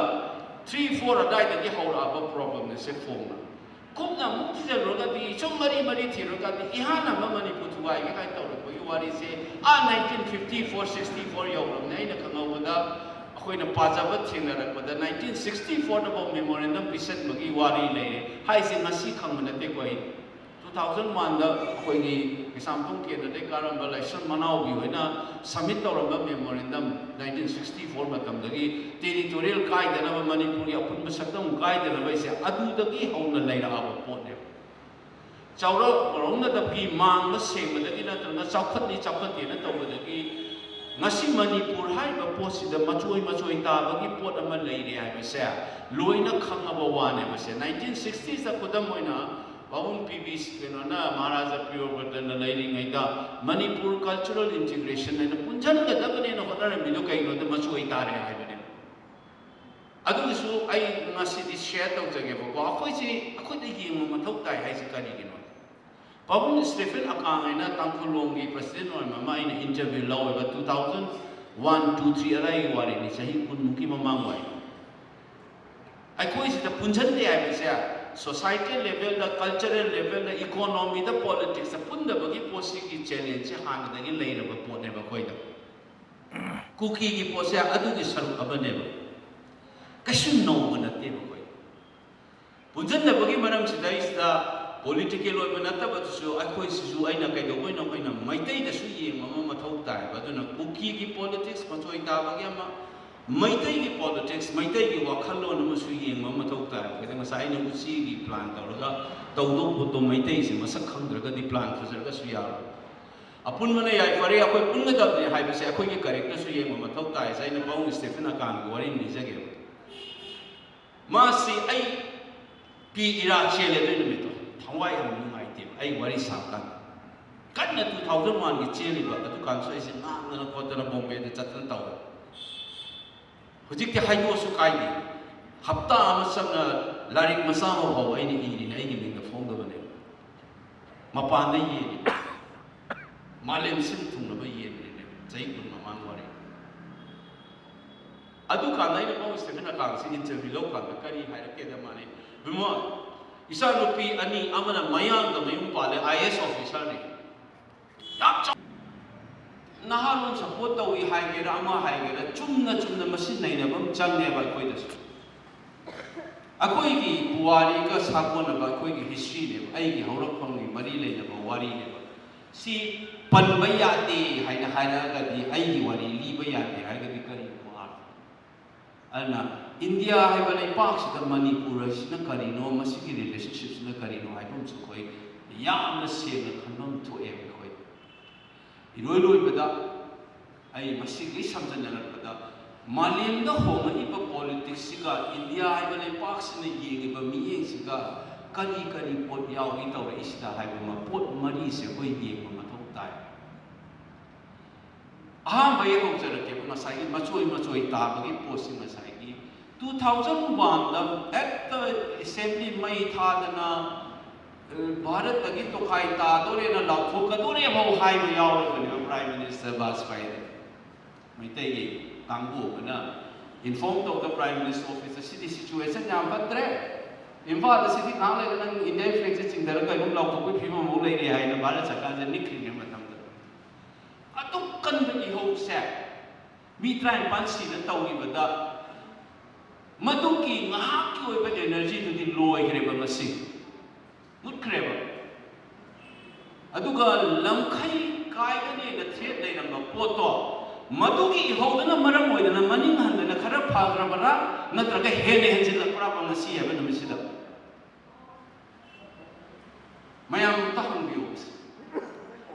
ꯊ꯭ꯔꯤ ꯐꯣꯔ ꯑꯗꯥꯏꯗꯒꯤ ꯍꯧꯔꯛꯑꯕ ꯄ꯭ꯔꯣꯕ꯭ꯂꯦꯝꯅꯦ ꯁꯦ ꯐꯣꯡꯅ꯫ ꯀꯨꯞꯅ ꯑꯃꯨꯛ ꯊꯤꯖꯤꯜꯂꯨꯔꯒꯗꯤ, ꯁꯨꯝ ꯃꯔꯤ ꯃꯔꯤ ꯊꯤꯔꯨꯔꯒꯗꯤ, ꯏꯍꯥꯟ ꯍꯥꯟꯕ ꯃꯅꯤꯄꯨꯔ ꯊꯨꯒꯥꯏꯒꯦ ꯀꯥꯏꯅ ꯇꯧꯔꯛꯄꯒꯤ ꯋꯥꯔꯤꯁꯦ ꯑꯥ nineteen fifty four sixty four ꯌꯧꯔꯕꯅꯦ꯫ ꯑꯩꯅ ꯈꯪꯍꯧꯕꯗ, ꯑꯩꯈꯣꯏꯅ ꯄꯥꯖꯕ ꯊꯦꯡꯅꯔꯛꯄꯗ ꯅꯥꯏꯟꯇꯤꯟ ꯁꯤꯛꯁꯇꯤ ꯐꯣꯔꯗꯐꯥꯎ ꯃꯦꯃꯣꯔꯦꯟꯗꯝ ꯄꯤꯁꯟꯕꯒꯤ ꯋꯥꯔꯤ ꯂꯩꯔꯦ ꯍꯥꯏꯁꯦ ꯉꯁꯤ ꯈꯪꯕ ꯅꯠꯇꯦꯀꯣ꯫ ꯑꯩ ꯇꯨ ꯊꯥꯎꯖꯟ ꯋꯥꯟꯗ ꯑꯩꯈꯣꯏꯒꯤ ꯀꯩꯁꯥꯝꯊꯣꯡ ꯀꯦꯟꯗ꯭ꯔꯗꯒꯤ ꯀꯥꯔꯝꯕ ꯂꯥꯏꯁ꯭ꯔꯝ ꯃꯅꯥꯎꯕꯤ ꯍꯣꯏꯅ ꯁꯕꯃꯤꯠ ꯇꯧꯔꯝꯕ ꯃꯦꯃꯣꯔꯦꯟꯗꯝ, ꯅꯥꯏꯟꯇꯤꯟ ꯁꯤꯛꯁꯇꯤ ꯐꯣꯔ ꯃꯇꯝꯗꯒꯤ ꯇꯦꯔꯤꯇꯣꯔꯤꯌꯦꯜ ꯀꯥꯏꯗꯅꯕ, ꯃꯅꯤꯄꯨꯔꯒꯤ ꯑꯄꯨꯟꯕ ꯁꯛꯇꯝ ꯀꯥꯏꯗꯅꯕ ꯍꯥꯏꯁꯦ ꯑꯗꯨꯗꯒꯤ ꯍꯧꯅ ꯂꯩꯔꯛꯑꯕ ꯄꯣꯠꯅꯦꯕ꯫ ꯆꯥꯎꯔꯛ ꯆꯥꯎꯔꯛꯅꯗꯕꯒꯤ ꯃꯥꯡꯕ ꯁꯦꯡꯕꯗꯒꯤ ꯅꯠꯇ꯭ꯔꯒ ꯆꯥꯎꯈꯠꯂꯤ ꯆꯥꯎꯈꯠꯇꯦꯅ ꯇꯧꯕꯗꯒꯤ ꯉꯁꯤ ꯃꯅꯤꯄꯨꯔ ꯍꯥꯏꯔꯤꯕ ꯄꯣꯠꯁꯤꯗ ꯃꯆꯣꯏ ꯃꯆꯣꯏ ꯇꯥꯕꯒꯤ ꯄꯣꯠ ꯑꯃ ꯂꯩꯔꯦ ꯍꯥꯏꯕꯁꯦ ꯂꯣꯏꯅ ꯈꯪꯉꯕ ꯋꯥꯅꯦꯕꯁꯦ꯫ ꯅꯥꯏꯟꯇꯤꯟ ꯁꯤꯛꯁꯇꯤꯁꯇ ꯈꯨꯗꯝ ꯑꯣꯏꯅ ꯄꯥꯕꯨꯡ ꯄꯤ ꯕꯤ ꯀꯩꯅꯣꯅ, ꯃꯍꯥꯔꯥꯖꯥ ꯄ꯭ꯔꯤꯌꯣꯕ꯭ꯔꯇꯅ ꯂꯩꯔꯤꯉꯩꯗ ꯃꯅꯤꯄꯨꯔ ꯀꯜꯆꯔꯦꯜ ꯏꯟꯇꯤꯒ꯭ꯔꯦꯁꯟ ꯍꯥꯏꯅ ꯄꯨꯟꯁꯤꯟꯒꯗꯕꯅꯦꯅ ꯍꯣꯠꯅꯔꯝꯃꯤꯗꯣ ꯀꯩꯅꯣꯗ ꯃꯆꯣꯏ ꯇꯥꯔꯦ ꯍꯥꯏꯕꯅꯦꯕ꯫ ꯑꯗꯨꯒꯤꯁꯨ ꯑꯩ ꯉꯁꯤꯗꯤ ꯁꯤꯌꯔ ꯇꯧꯖꯒꯦꯕꯀꯣ꯫ ꯑꯩꯈꯣꯏꯁꯤ, ꯑꯩꯈꯣꯏꯗ ꯌꯦꯡꯕ ꯃꯊꯧ ꯇꯥꯏ ꯍꯥꯏꯁꯤ ꯀꯔꯤꯒꯤꯅꯣ? ꯄꯥꯕꯨꯡ ꯁ꯭ꯇꯦꯐꯦꯟ ꯑꯀꯥꯡ ꯍꯥꯏꯅ ꯇꯥꯡꯈꯨꯜꯂꯣꯡꯒꯤ ꯄ꯭ꯔꯁꯤꯗꯦꯟ ꯑꯣꯏꯔꯝꯕ ꯑꯃ ꯑꯩꯅ ꯏꯟꯇꯔꯚ꯭ꯌꯨ ꯂꯧꯋꯦꯕ, two thousand one, two, three ꯑꯗꯥꯏꯒꯤ ꯋꯥꯔꯤꯅꯤ, ꯆꯍꯤ ꯀꯨꯟꯃꯨꯛꯀꯤ ꯃꯃꯥꯡ ꯋꯥꯔꯤ꯫ ꯑꯩꯈꯣꯏꯁꯤꯗ ꯄꯨꯟꯁꯤꯟꯗꯦ ꯍꯥꯏꯕꯁꯦ ꯁꯣꯁꯥꯏꯇꯤ ꯂꯦꯚꯦꯜꯗ, ꯀꯜꯆꯔꯦꯜ ꯂꯦꯚꯦꯜꯗ, ꯏꯀꯣꯅꯣꯃꯤꯗ, ꯄꯣꯂꯤꯇꯤꯛꯁꯇ ꯄꯨꯟꯗꯕꯒꯤ ꯄꯣꯠꯁꯤꯒꯤ ꯆꯦꯂꯦꯟꯖꯁꯦ ꯍꯥꯟꯅꯗꯒꯤ ꯂꯩꯔꯕ ꯄꯣꯠꯅꯦꯕ ꯑꯩꯈꯣꯏꯗ꯫ ꯀꯨꯀꯤꯒꯤ ꯄꯣꯠꯁꯦ ꯑꯗꯨꯒꯤ ꯁꯔꯨꯛ ꯑꯃꯅꯦꯕ, ꯀꯩꯁꯨ ꯅꯧꯕ ꯅꯠꯇꯦꯕ ꯑꯩꯈꯣꯏ꯫ ꯄꯨꯟꯁꯤꯟꯗꯕꯒꯤ ꯃꯔꯝꯁꯤꯗꯩꯁꯤꯗ ꯄꯣꯂꯤꯇꯤꯀꯦꯜ ꯑꯣꯏꯕ ꯅꯠꯇꯕꯗꯨꯁꯨ ꯑꯩꯈꯣꯏꯁꯤꯁꯨ ꯑꯩꯅ ꯀꯩꯗꯧꯕꯩꯅꯣ ꯑꯩꯈꯣꯏꯅ ꯃꯩꯇꯩꯗꯁꯨ ꯌꯦꯡꯕ ꯑꯃ ꯃꯊꯧ ꯇꯥꯏꯕ꯫ ꯑꯗꯨꯅ ꯀꯨꯀꯤꯒꯤ ꯄꯣꯂꯤꯇꯤꯛꯁ ꯃꯆꯣꯏ ꯇꯥꯕꯒꯤ ꯑꯃ, ꯃꯩꯇꯩꯒꯤ ꯄꯣꯂꯤꯇꯤꯛꯁ, ꯃꯩꯇꯩꯒꯤ ꯋꯥꯈꯜꯂꯣꯟ ꯑꯃꯁꯨ ꯌꯦꯡꯕ ꯑꯃ ꯃꯊꯧ ꯇꯥꯏꯕ꯫ ꯑꯩꯈꯣꯏꯗ ꯉꯁꯥꯏ ꯑꯩꯅ ꯎꯆꯤꯒꯤ ꯄ꯭ꯂꯥꯟ ꯇꯧꯔꯒ ꯇꯧꯗꯧ ꯄꯣꯠꯇꯣ ꯃꯩꯇꯩꯁꯦ ꯃꯁꯛ ꯈꯪꯗ꯭ꯔꯒꯗꯤ ꯄ꯭ꯂꯥꯟ ꯐꯖꯔꯒꯁꯨ ꯌꯥꯔꯣꯏ꯫ ꯑꯄꯨꯟꯕꯅ ꯌꯥꯏꯐꯔꯦ, ꯑꯩꯈꯣꯏ ꯄꯨꯟꯒꯗꯕꯅꯦ ꯍꯥꯏꯕꯁꯦ ꯑꯩꯈꯣꯏꯒꯤ ꯀꯔꯦꯛꯇꯔꯁꯨ ꯌꯦꯡꯕ ꯃꯊꯧ ꯇꯥꯏ ꯍꯥꯏꯁꯦ ꯑꯩꯅ ꯄꯥꯕꯨꯡ ꯁ꯭ꯇꯦꯐꯦꯟ ꯑꯀꯥꯡꯒꯤ ꯋꯥꯔꯤ ꯅꯤꯡꯖꯒꯦꯕ꯫ ꯃꯥꯁꯤ ꯑꯩ ꯄꯤ ꯏꯔꯥ ꯆꯦꯜꯂꯦ ꯑꯗꯨꯏ ꯅꯨꯃꯤꯠꯇꯣ꯫ ꯊꯋꯥꯏ ꯌꯥꯝ ꯅꯨꯡꯉꯥꯏꯇꯦꯕ ꯑꯩ ꯋꯥꯔꯤ ꯁꯥꯕ ꯀꯥꯟꯗ꯫ ꯀꯟꯅ ꯇꯨ ꯊꯥꯎꯖꯟ ꯋꯥꯟꯒꯤ ꯆꯦꯜꯂꯤꯕ ꯑꯗꯨꯀꯥꯟꯁꯨ ꯑꯩꯁꯦ ꯉꯥꯡꯗꯅ ꯈꯣꯠꯇꯅ ꯕꯣꯝꯕꯦꯗ ꯆꯠꯇꯅ ꯇꯧꯋꯦ꯫ ꯍꯧꯖꯤꯛꯇꯤ ꯍꯥꯏꯗꯣꯛꯑꯁꯨ ꯀꯥꯏꯗꯦ꯫ ꯍꯞꯇꯥ ꯑꯃ ꯆꯪꯅ ꯂꯥꯏꯔꯤꯛ ꯃꯆꯥ ꯑꯃ ꯐꯥꯎꯕ ꯑꯩꯅ ꯏꯔꯤꯅꯦ, ꯑꯩꯒꯤ ꯃꯤꯡꯗ ꯐꯣꯡꯗꯕꯅꯦꯕ꯫ ꯃꯄꯥꯟꯗ ꯌꯦꯜꯂꯤ꯫ ꯃꯥꯂꯦꯝ ꯁꯤꯟ ꯊꯨꯡꯅꯕ ꯌꯦꯜꯂꯤꯅꯦ꯫ ꯆꯍꯤ ꯀꯨꯟ ꯃꯃꯥꯡ ꯋꯥꯔꯤ꯫ ꯑꯗꯨꯀꯥꯟꯗ ꯑꯩꯅ ꯃꯥꯕꯨ ꯁ꯭ꯇꯦꯐꯦꯟ ꯑꯀꯥꯡꯁꯤ ꯏꯟꯇꯔꯚ꯭ꯌꯨ ꯂꯧꯀꯥꯟꯗ ꯀꯔꯤ ꯍꯥꯏꯔꯛꯀꯦꯗ ꯃꯥꯅꯤ, "ꯕꯤꯃꯣꯜ, ꯏꯆꯥꯅꯨꯄꯤ ꯑꯅꯤ, ꯑꯃꯅ ꯃꯌꯥꯡꯗ ꯃꯌꯨꯝ ꯄꯥꯜꯂꯦ, ꯑꯥꯏ ꯑꯦ ꯑꯦꯁ ꯑꯣꯐꯤꯁꯥꯔꯅꯤ, ꯌꯥꯝ ꯆꯥꯎ-, ꯅꯍꯥꯔꯣꯜ ꯁꯞꯄꯣꯔꯠ ꯇꯧꯏ ꯍꯥꯏꯒꯦꯔꯥ, ꯑꯃ ꯍꯥꯏꯒꯦꯔꯥ, ꯆꯨꯝꯅ ꯆꯨꯝꯅ ꯃꯁꯤ ꯅꯩꯅꯕ ꯑꯃ ꯆꯪꯉꯦꯕ ꯑꯩꯈꯣꯏꯗꯁꯨ꯫ ꯑꯩꯈꯣꯏꯒꯤ ꯄꯨꯋꯥꯔꯤꯒ ꯁꯥꯒꯣꯟꯅꯕ ꯑꯩꯈꯣꯏꯒꯤ ꯍꯤꯁꯇ꯭ꯔꯤꯅꯦꯕ, ꯑꯩꯒꯤ ꯍꯧꯔꯛꯐꯝꯒꯤ ꯃꯔꯤ ꯂꯩꯅꯕ ꯋꯥꯔꯤꯅꯦꯕ꯫ ꯁꯤ ꯄꯟꯕ ꯌꯥꯗꯦ ꯍꯥꯏꯅ ꯍꯥꯏꯔꯛꯑꯒꯗꯤ, ꯑꯩꯒꯤ ꯋꯥꯔꯤ ꯂꯤꯕ ꯌꯥꯗꯦ ꯍꯥꯏꯔꯒꯗꯤ ꯀꯔꯤꯒꯨꯝꯕ ꯑꯥꯔꯊ? ꯑꯗꯨꯅ ꯏꯟꯗꯤꯌꯥ ꯍꯥꯏꯕ ꯂꯩꯄꯥꯛꯁꯤꯗ ꯃꯅꯤꯄꯨꯔ ꯍꯥꯏꯁꯤꯅ ꯀꯔꯤꯅꯣ, ꯃꯁꯤꯒꯤ ꯔꯤꯂꯦꯁꯟꯁꯤꯞꯁꯤꯅ ꯀꯔꯤꯅꯣ ꯍꯥꯏꯕ ꯑꯃꯁꯨ ꯑꯩꯈꯣꯏ ꯌꯥꯝꯅ ꯁꯦꯡꯅ ꯈꯪꯐꯝ ꯊꯣꯛꯑꯦꯕ ꯑꯩꯈꯣꯏ꯫ ꯏꯔꯣꯏ ꯂꯣꯏꯕꯗ ꯑꯩ ꯃꯁꯤꯒꯤ ꯁꯝꯖꯟꯅꯔꯛꯄꯗ, ꯃꯥꯂꯦꯝꯗ ꯍꯣꯡꯂꯛꯏꯕ ꯄꯣꯂꯤꯇꯤꯛꯁꯁꯤꯒ ꯏꯟꯗꯤꯌꯥ ꯍꯥꯏꯕ ꯂꯩꯄꯥꯛꯁꯤꯅ ꯌꯦꯡꯉꯤꯕ ꯃꯤꯠꯌꯦꯡꯁꯤꯒ ꯀꯔꯤ ꯀꯔꯤ ꯄꯣꯠ ꯌꯥꯎꯏ ꯇꯧꯔꯛꯏꯁꯤꯗ ꯍꯥꯏꯕ ꯑꯃ, ꯄꯣꯠ ꯃꯔꯤꯁꯦ ꯑꯩꯈꯣꯏ ꯌꯦꯡꯕ ꯃꯊꯧ ꯇꯥꯏ꯫ ꯑꯍꯥꯟꯕ ꯑꯩ ꯍꯧꯖꯔꯛꯀꯦꯕ, ꯉꯁꯥꯏꯒꯤ ꯃꯆꯣꯏ ꯃꯆꯣꯏ ꯇꯥꯕꯒꯤ ꯄꯣꯠꯁꯤ ꯉꯁꯥꯏꯒꯤ two thousand one ꯗ ꯍꯦꯛꯇ ꯑꯦꯁꯦꯝꯕ꯭ꯂꯤ ꯃꯩ ꯊꯥꯗꯅ, ꯑ, ꯚꯥꯔꯠꯇꯒꯤ ꯇꯣꯈꯥꯏ ꯇꯥꯗꯣꯔꯦꯅ ꯂꯥꯎꯊꯣꯛꯀꯗꯣꯔꯦ ꯐꯥꯎ ꯍꯥꯏꯕ ꯌꯥꯎꯔꯕꯅꯦꯕ ꯄ꯭ꯔꯥꯏꯝ ꯃꯤꯅꯤꯁꯇꯔ ꯕꯥꯖꯄꯥꯏꯗ꯫ ꯃꯩꯇꯩꯒꯤ ꯀꯥꯡꯕꯨ ꯑꯃꯅ ꯏꯟꯐꯣꯔꯝ ꯇꯧꯗ ꯄ꯭ꯔꯥꯏꯝ ꯃꯤꯅꯤꯁꯇꯔ ꯑꯣꯐꯤꯁꯇ, "ꯁꯤꯗꯤ ꯁꯤꯆꯨꯋꯦꯁꯟ ꯌꯥꯝ ꯐꯠꯇ꯭ꯔꯦ, ꯏꯝꯐꯥꯜꯗ ꯁꯤꯗꯤ ꯉꯥꯏꯍꯥꯛ ꯂꯩꯔꯒ ꯅꯪ ꯏꯟꯗꯤꯌꯥꯟ ꯐ꯭ꯂꯦꯒꯁꯦ ꯆꯤꯡꯊꯔꯒ ꯑꯗꯨꯝ ꯂꯥꯎꯊꯣꯛꯄꯒꯤ ꯐꯤꯕꯝ ꯑꯃꯨꯛ ꯂꯩꯔꯦ" ꯍꯥꯏꯅ ꯚꯥꯔꯠ ꯁꯔꯀꯥꯔꯁꯦ ꯅꯤꯛꯈ꯭ꯔꯤꯉꯩ ꯃꯇꯝꯗ꯫ ꯑꯗꯨꯛ ꯀꯟꯕ ꯏꯍꯧꯁꯦ ꯃꯤ ꯇꯔꯥꯅꯤꯄꯥꯟ ꯁꯤꯅ ꯇꯧꯈꯤꯕꯗ, ꯃꯗꯨꯒꯤ ꯉꯥꯏꯍꯥꯛꯀꯤ ꯑꯣꯏꯕ ꯑꯦꯅꯔꯖꯤꯗꯨꯗꯤ ꯂꯣꯏꯈ꯭ꯔꯦꯕ, ꯉꯁꯤ ꯃꯨꯠꯈ꯭ꯔꯦꯕ꯫ ꯑꯗꯨꯒ ꯂꯝꯈꯩ ꯀꯥꯏꯒꯅꯦꯅ ꯊ꯭ꯔꯦꯠ ꯂꯩꯔꯝꯕ ꯄꯣꯠꯇꯣ, ꯃꯗꯨꯒꯤ ꯏꯍꯧꯗꯨꯅ ꯃꯔꯝ ꯑꯣꯏꯗꯅ ꯃꯅꯤꯡ ꯍꯟꯗꯅ ꯈꯔ ꯐꯈ꯭ꯔꯕ꯭ꯔꯥ, ꯅꯠꯇ꯭ꯔꯒ ꯍꯦꯟꯅ ꯍꯦꯟꯖꯤꯜꯂꯛꯄ꯭ꯔꯥꯕ ꯉꯁꯤ ꯍꯥꯏꯕ ꯅꯨꯃꯤꯠꯁꯤꯗ? ꯃꯌꯥꯝ ꯑꯝꯇ ꯍꯪꯕꯤꯌꯨ꯫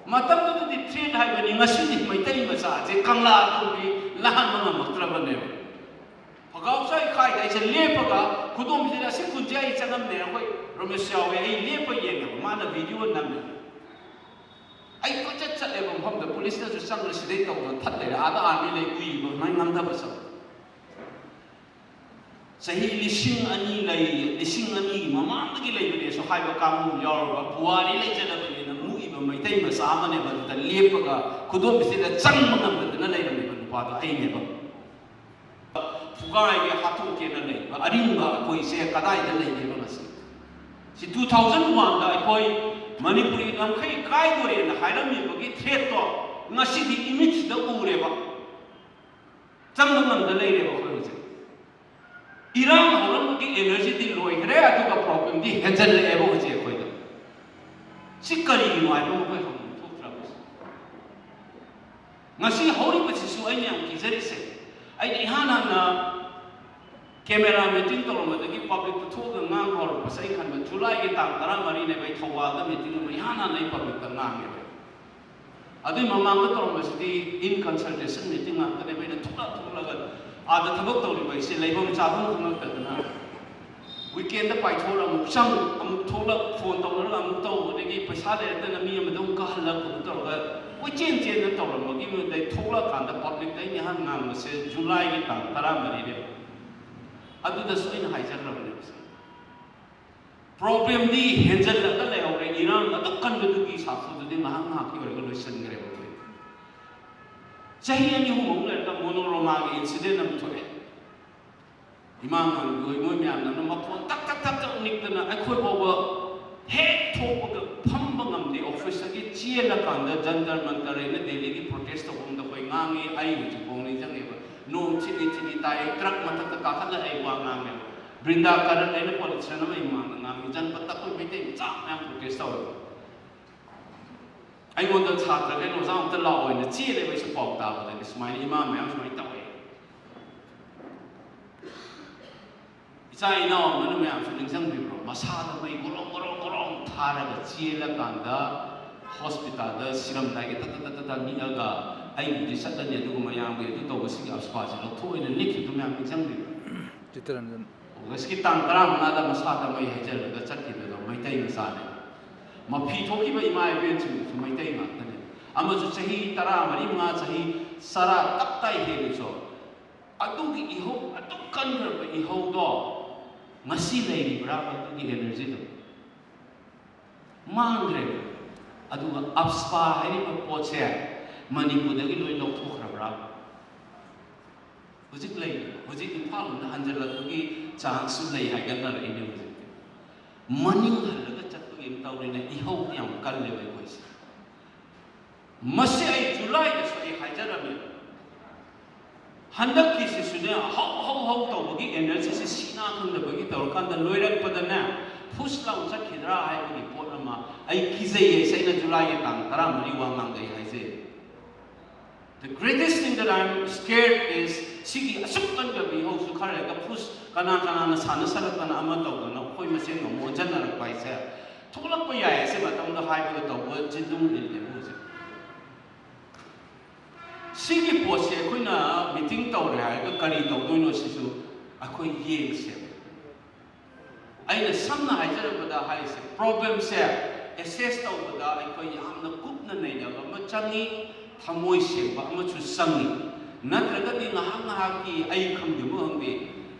ꯃꯇꯝꯗꯨꯗꯗꯤ ꯊ꯭ꯔꯦꯠ ꯍꯥꯏꯕꯅꯤ, ꯉꯁꯤꯗꯤ ꯃꯩꯇꯩ ꯃꯆꯥꯁꯦ ꯀꯪꯂꯥ ꯇꯣꯡꯕꯤ ꯂꯥꯟꯕ ꯉꯝꯃꯛꯇ꯭ꯔꯕꯅꯦꯕ꯫ ꯐꯒꯥꯎ ꯆꯥꯏ ꯈꯥꯏꯗ ꯑꯩꯁꯦ ꯂꯦꯞꯄꯒ, ꯈꯨꯗꯣꯝꯁꯤꯗ ꯑꯁꯤ ꯀꯨꯟꯁꯦ ꯑꯩ ꯆꯪꯉꯝꯗꯦ, ꯑꯩꯈꯣꯏ ꯔꯣꯃꯦꯁ ꯌꯥꯎꯋꯦ, ꯑꯩ ꯂꯦꯞꯄ ꯌꯦꯡꯉꯦꯕ, ꯃꯥꯅ ꯚꯤꯗꯤꯑꯣ ꯅꯝꯃꯦ꯫ ꯑꯩ ꯀꯣꯏꯆꯠ ꯆꯠꯂꯦꯕ, ꯃꯐꯝꯗ ꯄꯨꯂꯤꯁꯅꯁꯨ ꯆꯪꯉ ꯁꯤꯗꯩ ꯇꯧꯗꯅ ꯊꯠ ꯂꯩꯔꯦ, ꯑꯥꯗ ꯑꯥꯔꯃꯤ ꯂꯩ ꯎꯏꯕ, ꯃꯥꯏ ꯉꯝꯗꯕ ꯆꯠꯂꯦ꯫ ꯆꯍꯤ ꯂꯤꯁꯤꯡ ꯑꯅꯤ ꯂꯩ, ꯂꯤꯁꯤꯡ ꯑꯅꯤꯒꯤ ꯃꯃꯥꯡꯗꯒꯤ ꯂꯩꯕꯅꯦꯁꯨ ꯍꯥꯏꯕ ꯀꯥꯡꯕꯨ ꯌꯥꯎꯔꯕ, ꯄꯨꯋꯥꯔꯤ ꯂꯩꯖꯗꯕꯅꯦꯅ ꯃꯨꯛꯏꯕ ꯃꯩꯇꯩ ꯃꯆꯥ ꯑꯃꯅꯦꯕ, ꯑꯗꯨꯗ ꯂꯦꯞꯄꯒ ꯈꯨꯗꯣꯝꯕꯤꯁꯤꯗ ꯆꯪꯕ ꯉꯝꯗꯗꯅ ꯂꯩꯔꯝꯃꯤꯕ ꯅꯨꯄꯥꯗꯣ ꯑꯩꯅꯦꯕ꯫ ꯊꯨꯒꯥꯏꯒꯦ ꯍꯥꯠꯇꯣꯛꯀꯦꯅ ꯂꯩꯕ ꯑꯔꯤꯡꯕ ꯑꯩꯈꯣꯏꯁꯦ ꯀꯗꯥꯏꯗ ꯂꯩꯒꯦꯕ ꯉꯁꯤ? ꯁꯤ ꯇꯨ ꯊꯥꯎꯖꯟ ꯋꯥꯟꯗ ꯑꯩꯈꯣꯏ ꯃꯅꯤꯄꯨꯔꯤ ꯉꯝꯈꯩ ꯀꯥꯏꯗꯣꯔꯦꯅ ꯍꯥꯏꯔꯝꯃꯤꯕꯒꯤ ꯊ꯭ꯔꯦꯠꯇꯣ ꯉꯁꯤꯗꯤ ꯏꯃꯤꯠꯁꯤꯗ ꯎꯔꯦꯕ꯫ ꯆꯪꯕ ꯉꯝꯗ ꯂꯩꯔꯦꯕ ꯑꯩꯈꯣꯏ ꯍꯧꯖꯤꯛ꯫ ꯏꯔꯥꯡ ꯍꯧꯔꯛꯄꯒꯤ ꯑꯦꯅꯔꯖꯤꯗꯤ ꯂꯣꯏꯈ꯭ꯔꯦ, ꯑꯗꯨꯒ ꯄ꯭ꯔꯣꯕ꯭ꯂꯦꯝꯗꯤ ꯍꯦꯟꯖꯜꯂꯛꯑꯦꯕ ꯍꯧꯖꯤꯛ ꯑꯩꯈꯣꯏꯗ꯫ ꯁꯤ ꯀꯔꯤꯒꯤꯅꯣ ꯍꯥꯏꯕ ꯑꯃ ꯑꯩꯈꯣꯏ ꯍꯪꯐꯝ ꯊꯣꯛꯇ꯭ꯔꯕ ꯍꯧꯖꯤꯛ? ꯉꯁꯤ ꯍꯧꯔꯤꯕꯁꯤꯁꯨ ꯑꯩꯅ ꯌꯥꯝ ꯀꯤꯖꯔꯤꯁꯦ, ꯑꯩꯅ ꯏꯍꯥꯟ ꯍꯥꯟꯅ ꯀꯦꯃꯦꯔꯥ ꯃꯤꯇꯤꯡ ꯇꯧꯔꯝꯕꯗꯒꯤ ꯄꯕ꯭ꯂꯤꯛꯇ ꯊꯣꯛꯑꯒ ꯉꯥꯡꯕ ꯍꯧꯔꯛꯄꯁꯦ, ꯑꯩ ꯈꯟꯕ ꯖꯨꯂꯥꯏꯒꯤ ꯇꯥꯡ ꯇꯔꯥꯃꯔꯤꯅꯦꯕ ꯑꯩ ꯊꯧꯕꯥꯜꯗ ꯃꯤꯇꯤꯡ ꯑꯃ ꯏꯍꯥꯟ ꯍꯥꯟꯅ ꯑꯩ ꯄꯕ꯭ꯂꯤꯛꯇ ꯉꯥꯡꯉꯦꯕ꯫ ꯑꯗꯨꯏ ꯃꯃꯥꯡꯗ ꯇꯧꯔꯝꯕꯁꯤꯗꯤ in consultation meeting ꯉꯥꯛꯇꯅꯦꯕ꯫ ꯑꯩꯅ ꯊꯣꯛꯂꯛ ꯊꯣꯛꯂꯛꯑꯒ ꯑꯥꯗ ꯊꯕꯛ ꯇꯧꯔꯤꯕ ꯑꯩꯁꯦ ꯂꯩꯐꯝ ꯆꯥꯐꯝ ꯈꯪꯉꯛꯇꯗꯅ ꯋꯤꯀꯦꯟꯗ ꯄꯥꯏꯊꯣꯛꯑꯒ ꯑꯃꯨꯛ ꯆꯪ, ꯑꯃꯨꯛ ꯊꯣꯛꯂꯛ, ꯐꯣꯟ ꯇꯧꯅꯔꯒ ꯑꯃꯨꯛ ꯇꯧ, ꯑꯗꯒꯤ ꯄꯩꯁꯥ ꯂꯩꯔꯛꯇꯅ ꯃꯤ ꯑꯃꯗ ꯑꯃꯨꯛ ꯀꯥꯍꯜꯂꯛ, ꯑꯃꯨꯛ ꯇꯧꯔꯒ ꯀꯣꯏꯆꯦꯟ ꯆꯦꯟꯅ ꯇꯧꯔꯝꯕꯒꯤ ꯃꯗꯩ ꯊꯣꯛꯂꯛꯑꯀꯥꯟꯗ ꯄꯕ꯭ꯂꯤꯛꯇ ꯑꯩꯅ ꯏꯍꯥꯟ ꯉꯥꯡꯕꯁꯦ ꯖꯨꯂꯥꯏꯒꯤ ꯇꯥꯡ ꯇꯔꯥꯃꯔꯤꯅꯦꯕ꯫ ꯑꯗꯨꯗꯁꯨ ꯑꯩꯅ ꯍꯥꯏꯖꯈ꯭ꯔꯕꯅꯦꯕ꯫ ꯄ꯭ꯔꯣꯕ꯭ꯂꯦꯝꯗꯤ ꯍꯦꯟꯖꯜꯂꯒ ꯂꯩꯍꯧꯔꯦ꯫ ꯏꯔꯥꯡ ꯑꯗꯨꯛ ꯀꯟꯕꯗꯨꯒꯤ ꯁꯥꯐꯨꯗꯨꯗꯤ ꯉꯥꯏꯍꯥꯛ ꯉꯥꯏꯍꯥꯛꯀꯤ ꯑꯣꯏꯔꯒ ꯂꯣꯏꯁꯤꯟꯈ꯭ꯔꯦꯕ ꯑꯩꯈꯣꯏ꯫ ꯆꯍꯤ ꯑꯅꯤ ꯑꯍꯨꯝ ꯑꯃꯨꯛ ꯂꯩꯔꯒ ꯃꯣꯅꯣꯔꯣꯃꯥꯒꯤ ꯏꯟꯁꯤꯗꯦꯟ ꯑꯃ ꯊꯣꯛꯑꯦ꯫ ꯏꯃꯥ ꯃꯥꯟꯕꯤ ꯍꯣꯏ ꯃꯣꯏ ꯃꯌꯥꯝꯅ ꯃꯈꯣꯟ ꯇꯛ ꯇꯛ ꯇꯛ ꯇꯛ ꯅꯤꯛꯇꯅ ꯑꯩꯈꯣꯏ ꯐꯥꯎꯕ ꯍꯦꯛ ꯊꯣꯛꯄꯒ ꯐꯝꯕ ꯉꯝꯗꯦ꯫ ꯑꯣꯐꯤꯁꯇꯒꯤ ꯆꯦꯜꯂꯀꯥꯟꯗ ꯖꯟꯇꯔ ꯃꯟꯇꯔ ꯍꯥꯏꯅ ꯗꯦꯜꯂꯤꯒꯤ ꯄ꯭ꯔꯣꯇꯦꯁ ꯇꯧꯐꯝꯗ ꯑꯩꯈꯣꯏ ꯉꯥꯡꯉꯤ꯫ ꯑꯩ ꯍꯧꯖꯤꯛꯐꯥꯎ ꯅꯤꯡꯁꯤꯡꯉꯦꯕ꯫ ꯅꯣꯡ ꯊꯤꯠꯂꯤ ꯊꯤꯠꯂꯤ ꯇꯥꯏ, ꯇ꯭ꯔꯛ ꯃꯊꯛꯇ ꯀꯥꯈꯠꯂ ꯑꯩ ꯋꯥ ꯉꯥꯡꯉꯦꯕ꯫ ꯕ꯭ꯔꯤꯟꯗꯥ ꯀꯔꯟ ꯍꯥꯏꯅ ꯄꯣꯂꯤꯇꯤꯁꯤꯌꯟ ꯑꯃ ꯏꯃꯥꯡꯗ ꯉꯥꯡꯉꯤ꯫ ꯖꯟꯄꯠꯇ ꯑꯩꯈꯣꯏ ꯃꯩꯇꯩ ꯃꯆꯥ ꯃꯌꯥꯝ ꯄ꯭ꯔꯣꯇꯦꯁ ꯇꯧꯋꯦꯕ꯫ ꯑꯩꯉꯣꯟꯗ ꯁꯥꯇ꯭ꯔꯈꯩꯅ ꯑꯣꯖꯥ ꯑꯝꯇ ꯂꯥꯛꯑꯣꯅ ꯆꯦꯜꯂꯦꯕ꯫ ꯑꯩꯁꯨ ꯄꯥꯎ ꯇꯥꯕꯗꯒꯤ ꯁꯨꯃꯥꯏꯅ ꯏꯃꯥ ꯃꯌꯥꯝ ꯁꯨꯃꯥꯏꯅ ꯇꯧꯋꯦ꯫ ꯏꯆꯥ ꯏꯅꯥꯎ ꯑꯃꯅ ꯃꯌꯥꯝꯁꯨ ꯅꯤꯡꯁꯤꯡꯕꯤꯕ꯭ꯔꯣ? ꯃꯁꯥꯗ ꯃꯩ ꯒꯣꯔꯣꯡ ꯒꯣꯔꯣꯡ ꯒꯣꯔꯣꯡ ꯊꯥꯔꯒ ꯆꯦꯜꯂꯀꯥꯟꯗ ꯍꯣꯁꯄꯤꯇꯥꯜꯗ ꯁꯤꯔꯝꯗꯥꯏꯒꯤ ꯇꯠ ꯇꯠ ꯇꯠ ꯇꯠ ꯅꯤꯛꯑꯒ ꯑꯩꯕꯨꯗꯤ ꯆꯠꯂꯅꯤ, ꯑꯗꯨꯒ ꯃꯌꯥꯝꯒꯤ ꯑꯗꯨ ꯇꯧꯕꯁꯤꯒꯤ ꯑꯞꯁꯄꯥꯁꯤ ꯂꯧꯊꯣꯛꯑꯣꯏꯅ ꯅꯤꯛꯈꯤꯕꯗꯨ ꯃꯌꯥꯝ ꯅꯤꯡꯁꯤꯡꯕꯤꯕ꯭ꯔꯣ? ꯆꯤꯠꯇꯔꯟꯖꯟ꯫ ꯑꯣꯒꯁꯀꯤ ꯇꯥꯡ ꯇꯔꯥꯃꯉꯥꯗ ꯃꯁꯥꯗ ꯃꯩ ꯍꯩꯖꯤꯜꯂꯒ ꯆꯠꯈꯤꯕꯗꯣ ꯃꯩꯇꯩ ꯃꯆꯥꯅꯦ꯫ ꯃꯐꯤ ꯊꯣꯛꯈꯤꯕ ꯏꯃꯥ ꯏꯕꯦꯟꯁꯤꯡꯗꯨꯁꯨ ꯃꯩꯇꯩ ꯉꯥꯛꯇꯅꯦ꯫ ꯑꯃꯁꯨ ꯆꯍꯤ ꯇꯔꯥꯃꯔꯤ ꯃꯉꯥ, ꯆꯍꯤ ꯆꯔꯥ ꯇꯞ ꯇꯥꯏ ꯍꯦꯜꯂꯤꯁꯨ, ꯑꯗꯨꯒꯤ ꯏꯍꯧ, ꯑꯗꯨꯛ ꯀꯟꯈ꯭ꯔꯕ ꯏꯍꯧꯗꯣ ꯉꯁꯤ ꯂꯩꯔꯤꯕ꯭ꯔꯥ? ꯑꯗꯨꯒꯤ ꯑꯦꯅꯔꯖꯤꯗꯣ ꯃꯥꯡꯈ꯭ꯔꯦ꯫ ꯑꯗꯨꯒ ꯑꯞꯁꯄꯥ ꯍꯥꯏꯔꯤꯕ ꯄꯣꯠꯁꯦ ꯃꯅꯤꯄꯨꯔꯗꯒꯤ ꯂꯣꯏ ꯂꯧꯊꯣꯛꯈ꯭ꯔꯕ꯭ꯔꯥ? ꯍꯧꯖꯤꯛ ꯂꯩꯔꯤꯕ ꯍꯧꯖꯤꯛ ꯏꯝꯐꯥꯜ ꯂꯣꯝꯗ ꯍꯟꯖꯜꯂꯛꯄꯒꯤ ꯆꯥꯟꯁꯁꯨ ꯂꯩ ꯍꯥꯏꯒꯠꯅꯔꯛꯏꯅꯦ ꯍꯧꯖꯤꯛꯇꯤ꯫ ꯃꯅꯤꯡ ꯍꯜꯂꯒ ꯆꯠꯄꯒꯤ ꯑꯃ ꯇꯧꯔꯤꯅꯦ, ꯏꯍꯧ ꯌꯥꯝ ꯀꯜꯂꯦꯕ ꯑꯩꯈꯣꯏꯁꯦ꯫ ꯃꯁꯤ ꯑꯩ ꯖꯨꯂꯥꯏꯗꯁꯨ ꯑꯩ ꯍꯥꯏꯖꯔꯝꯃꯦ꯫ ꯍꯟꯗꯛꯀꯤꯁꯤꯁꯨꯅꯦ, ꯍꯧ ꯍꯧ ꯍꯧ ꯇꯧꯕꯒꯤ ꯑꯦꯅꯔꯖꯤꯁꯤ ꯁꯤꯅꯥ ꯈꯪꯗꯕꯒꯤ ꯇꯧꯔꯀꯥꯟꯗ ꯂꯣꯏꯔꯛꯄꯗꯅꯦ, ꯐꯨꯁ ꯂꯥꯎ ꯆꯠꯈꯤꯗ꯭ꯔꯥ ꯍꯥꯏꯕꯒꯤ ꯄꯣꯠ ꯑꯃ ꯑꯩ ꯀꯤꯖꯩ ꯍꯥꯏꯁꯦ ꯑꯩꯅ ꯖꯨꯂꯥꯏꯒꯤ ꯇꯥꯡ ꯇꯔꯥꯃꯔꯤ ꯋꯥ ꯉꯥꯡꯗꯩ ꯍꯥꯏꯖꯩ꯫ The greatest thing that I'm scared is ꯁꯤꯒꯤ ꯑꯁꯨꯛ ꯀꯟꯈ꯭ꯔꯕ ꯏꯍꯧꯁꯨ ꯈꯔ ꯂꯩꯔꯒ ꯐꯨꯁ ꯀꯅꯥ ꯀꯅꯥꯅ ꯁꯥꯟꯅꯁꯜꯂꯛꯇꯅ ꯑꯃ ꯇꯧꯗꯅ ꯑꯩꯈꯣꯏ ꯃꯁꯦꯟ ꯑꯃꯨꯛ ꯑꯣꯟꯁꯤꯟꯅꯔꯛꯄ ꯍꯥꯏꯁꯦ ꯊꯣꯛꯂꯛꯄ ꯌꯥꯏ꯫ ꯑꯁꯤ ꯃꯇꯝꯗ ꯍꯥꯏꯕꯒ ꯇꯧꯕ ꯆꯤꯟꯗꯨꯝ ꯏꯜꯂꯦꯕ ꯍꯧꯖꯤꯛ꯫ ꯁꯤꯒꯤ ꯄꯣꯠꯁꯦ ꯑꯩꯈꯣꯏꯅ ꯃꯤꯇꯤꯡ ꯇꯧꯔꯦ ꯍꯥꯏꯔꯒ ꯀꯔꯤ ꯇꯧꯗꯣꯏꯅꯣ ꯁꯤꯁꯨ ꯑꯩꯈꯣꯏ ꯌꯦꯡꯁꯦꯕ꯫ ꯑꯩꯅ ꯁꯝꯅ ꯍꯥꯏꯖꯔꯕꯗ ꯍꯥꯏꯔꯤꯁꯦ, ꯄ꯭ꯔꯣꯕ꯭ꯂꯦꯝꯁꯦ ꯑꯦꯁꯦꯁ ꯇꯧꯕꯗ ꯑꯩꯈꯣꯏ ꯌꯥꯝꯅ ꯀꯨꯞꯅ ꯅꯩꯅꯕ ꯑꯃ ꯆꯪꯉꯤ, ꯊꯃꯣꯏ ꯁꯦꯡꯕ ꯑꯃꯁꯨ ꯆꯪꯉꯤ꯫ ꯅꯠꯇ꯭ꯔꯒꯗꯤ ꯉꯥꯏꯍꯥꯛ ꯉꯥꯏꯍꯥꯛꯀꯤ ꯑꯩ ꯈꯪꯗꯦ ꯑꯃ ꯈꯪꯗꯦ,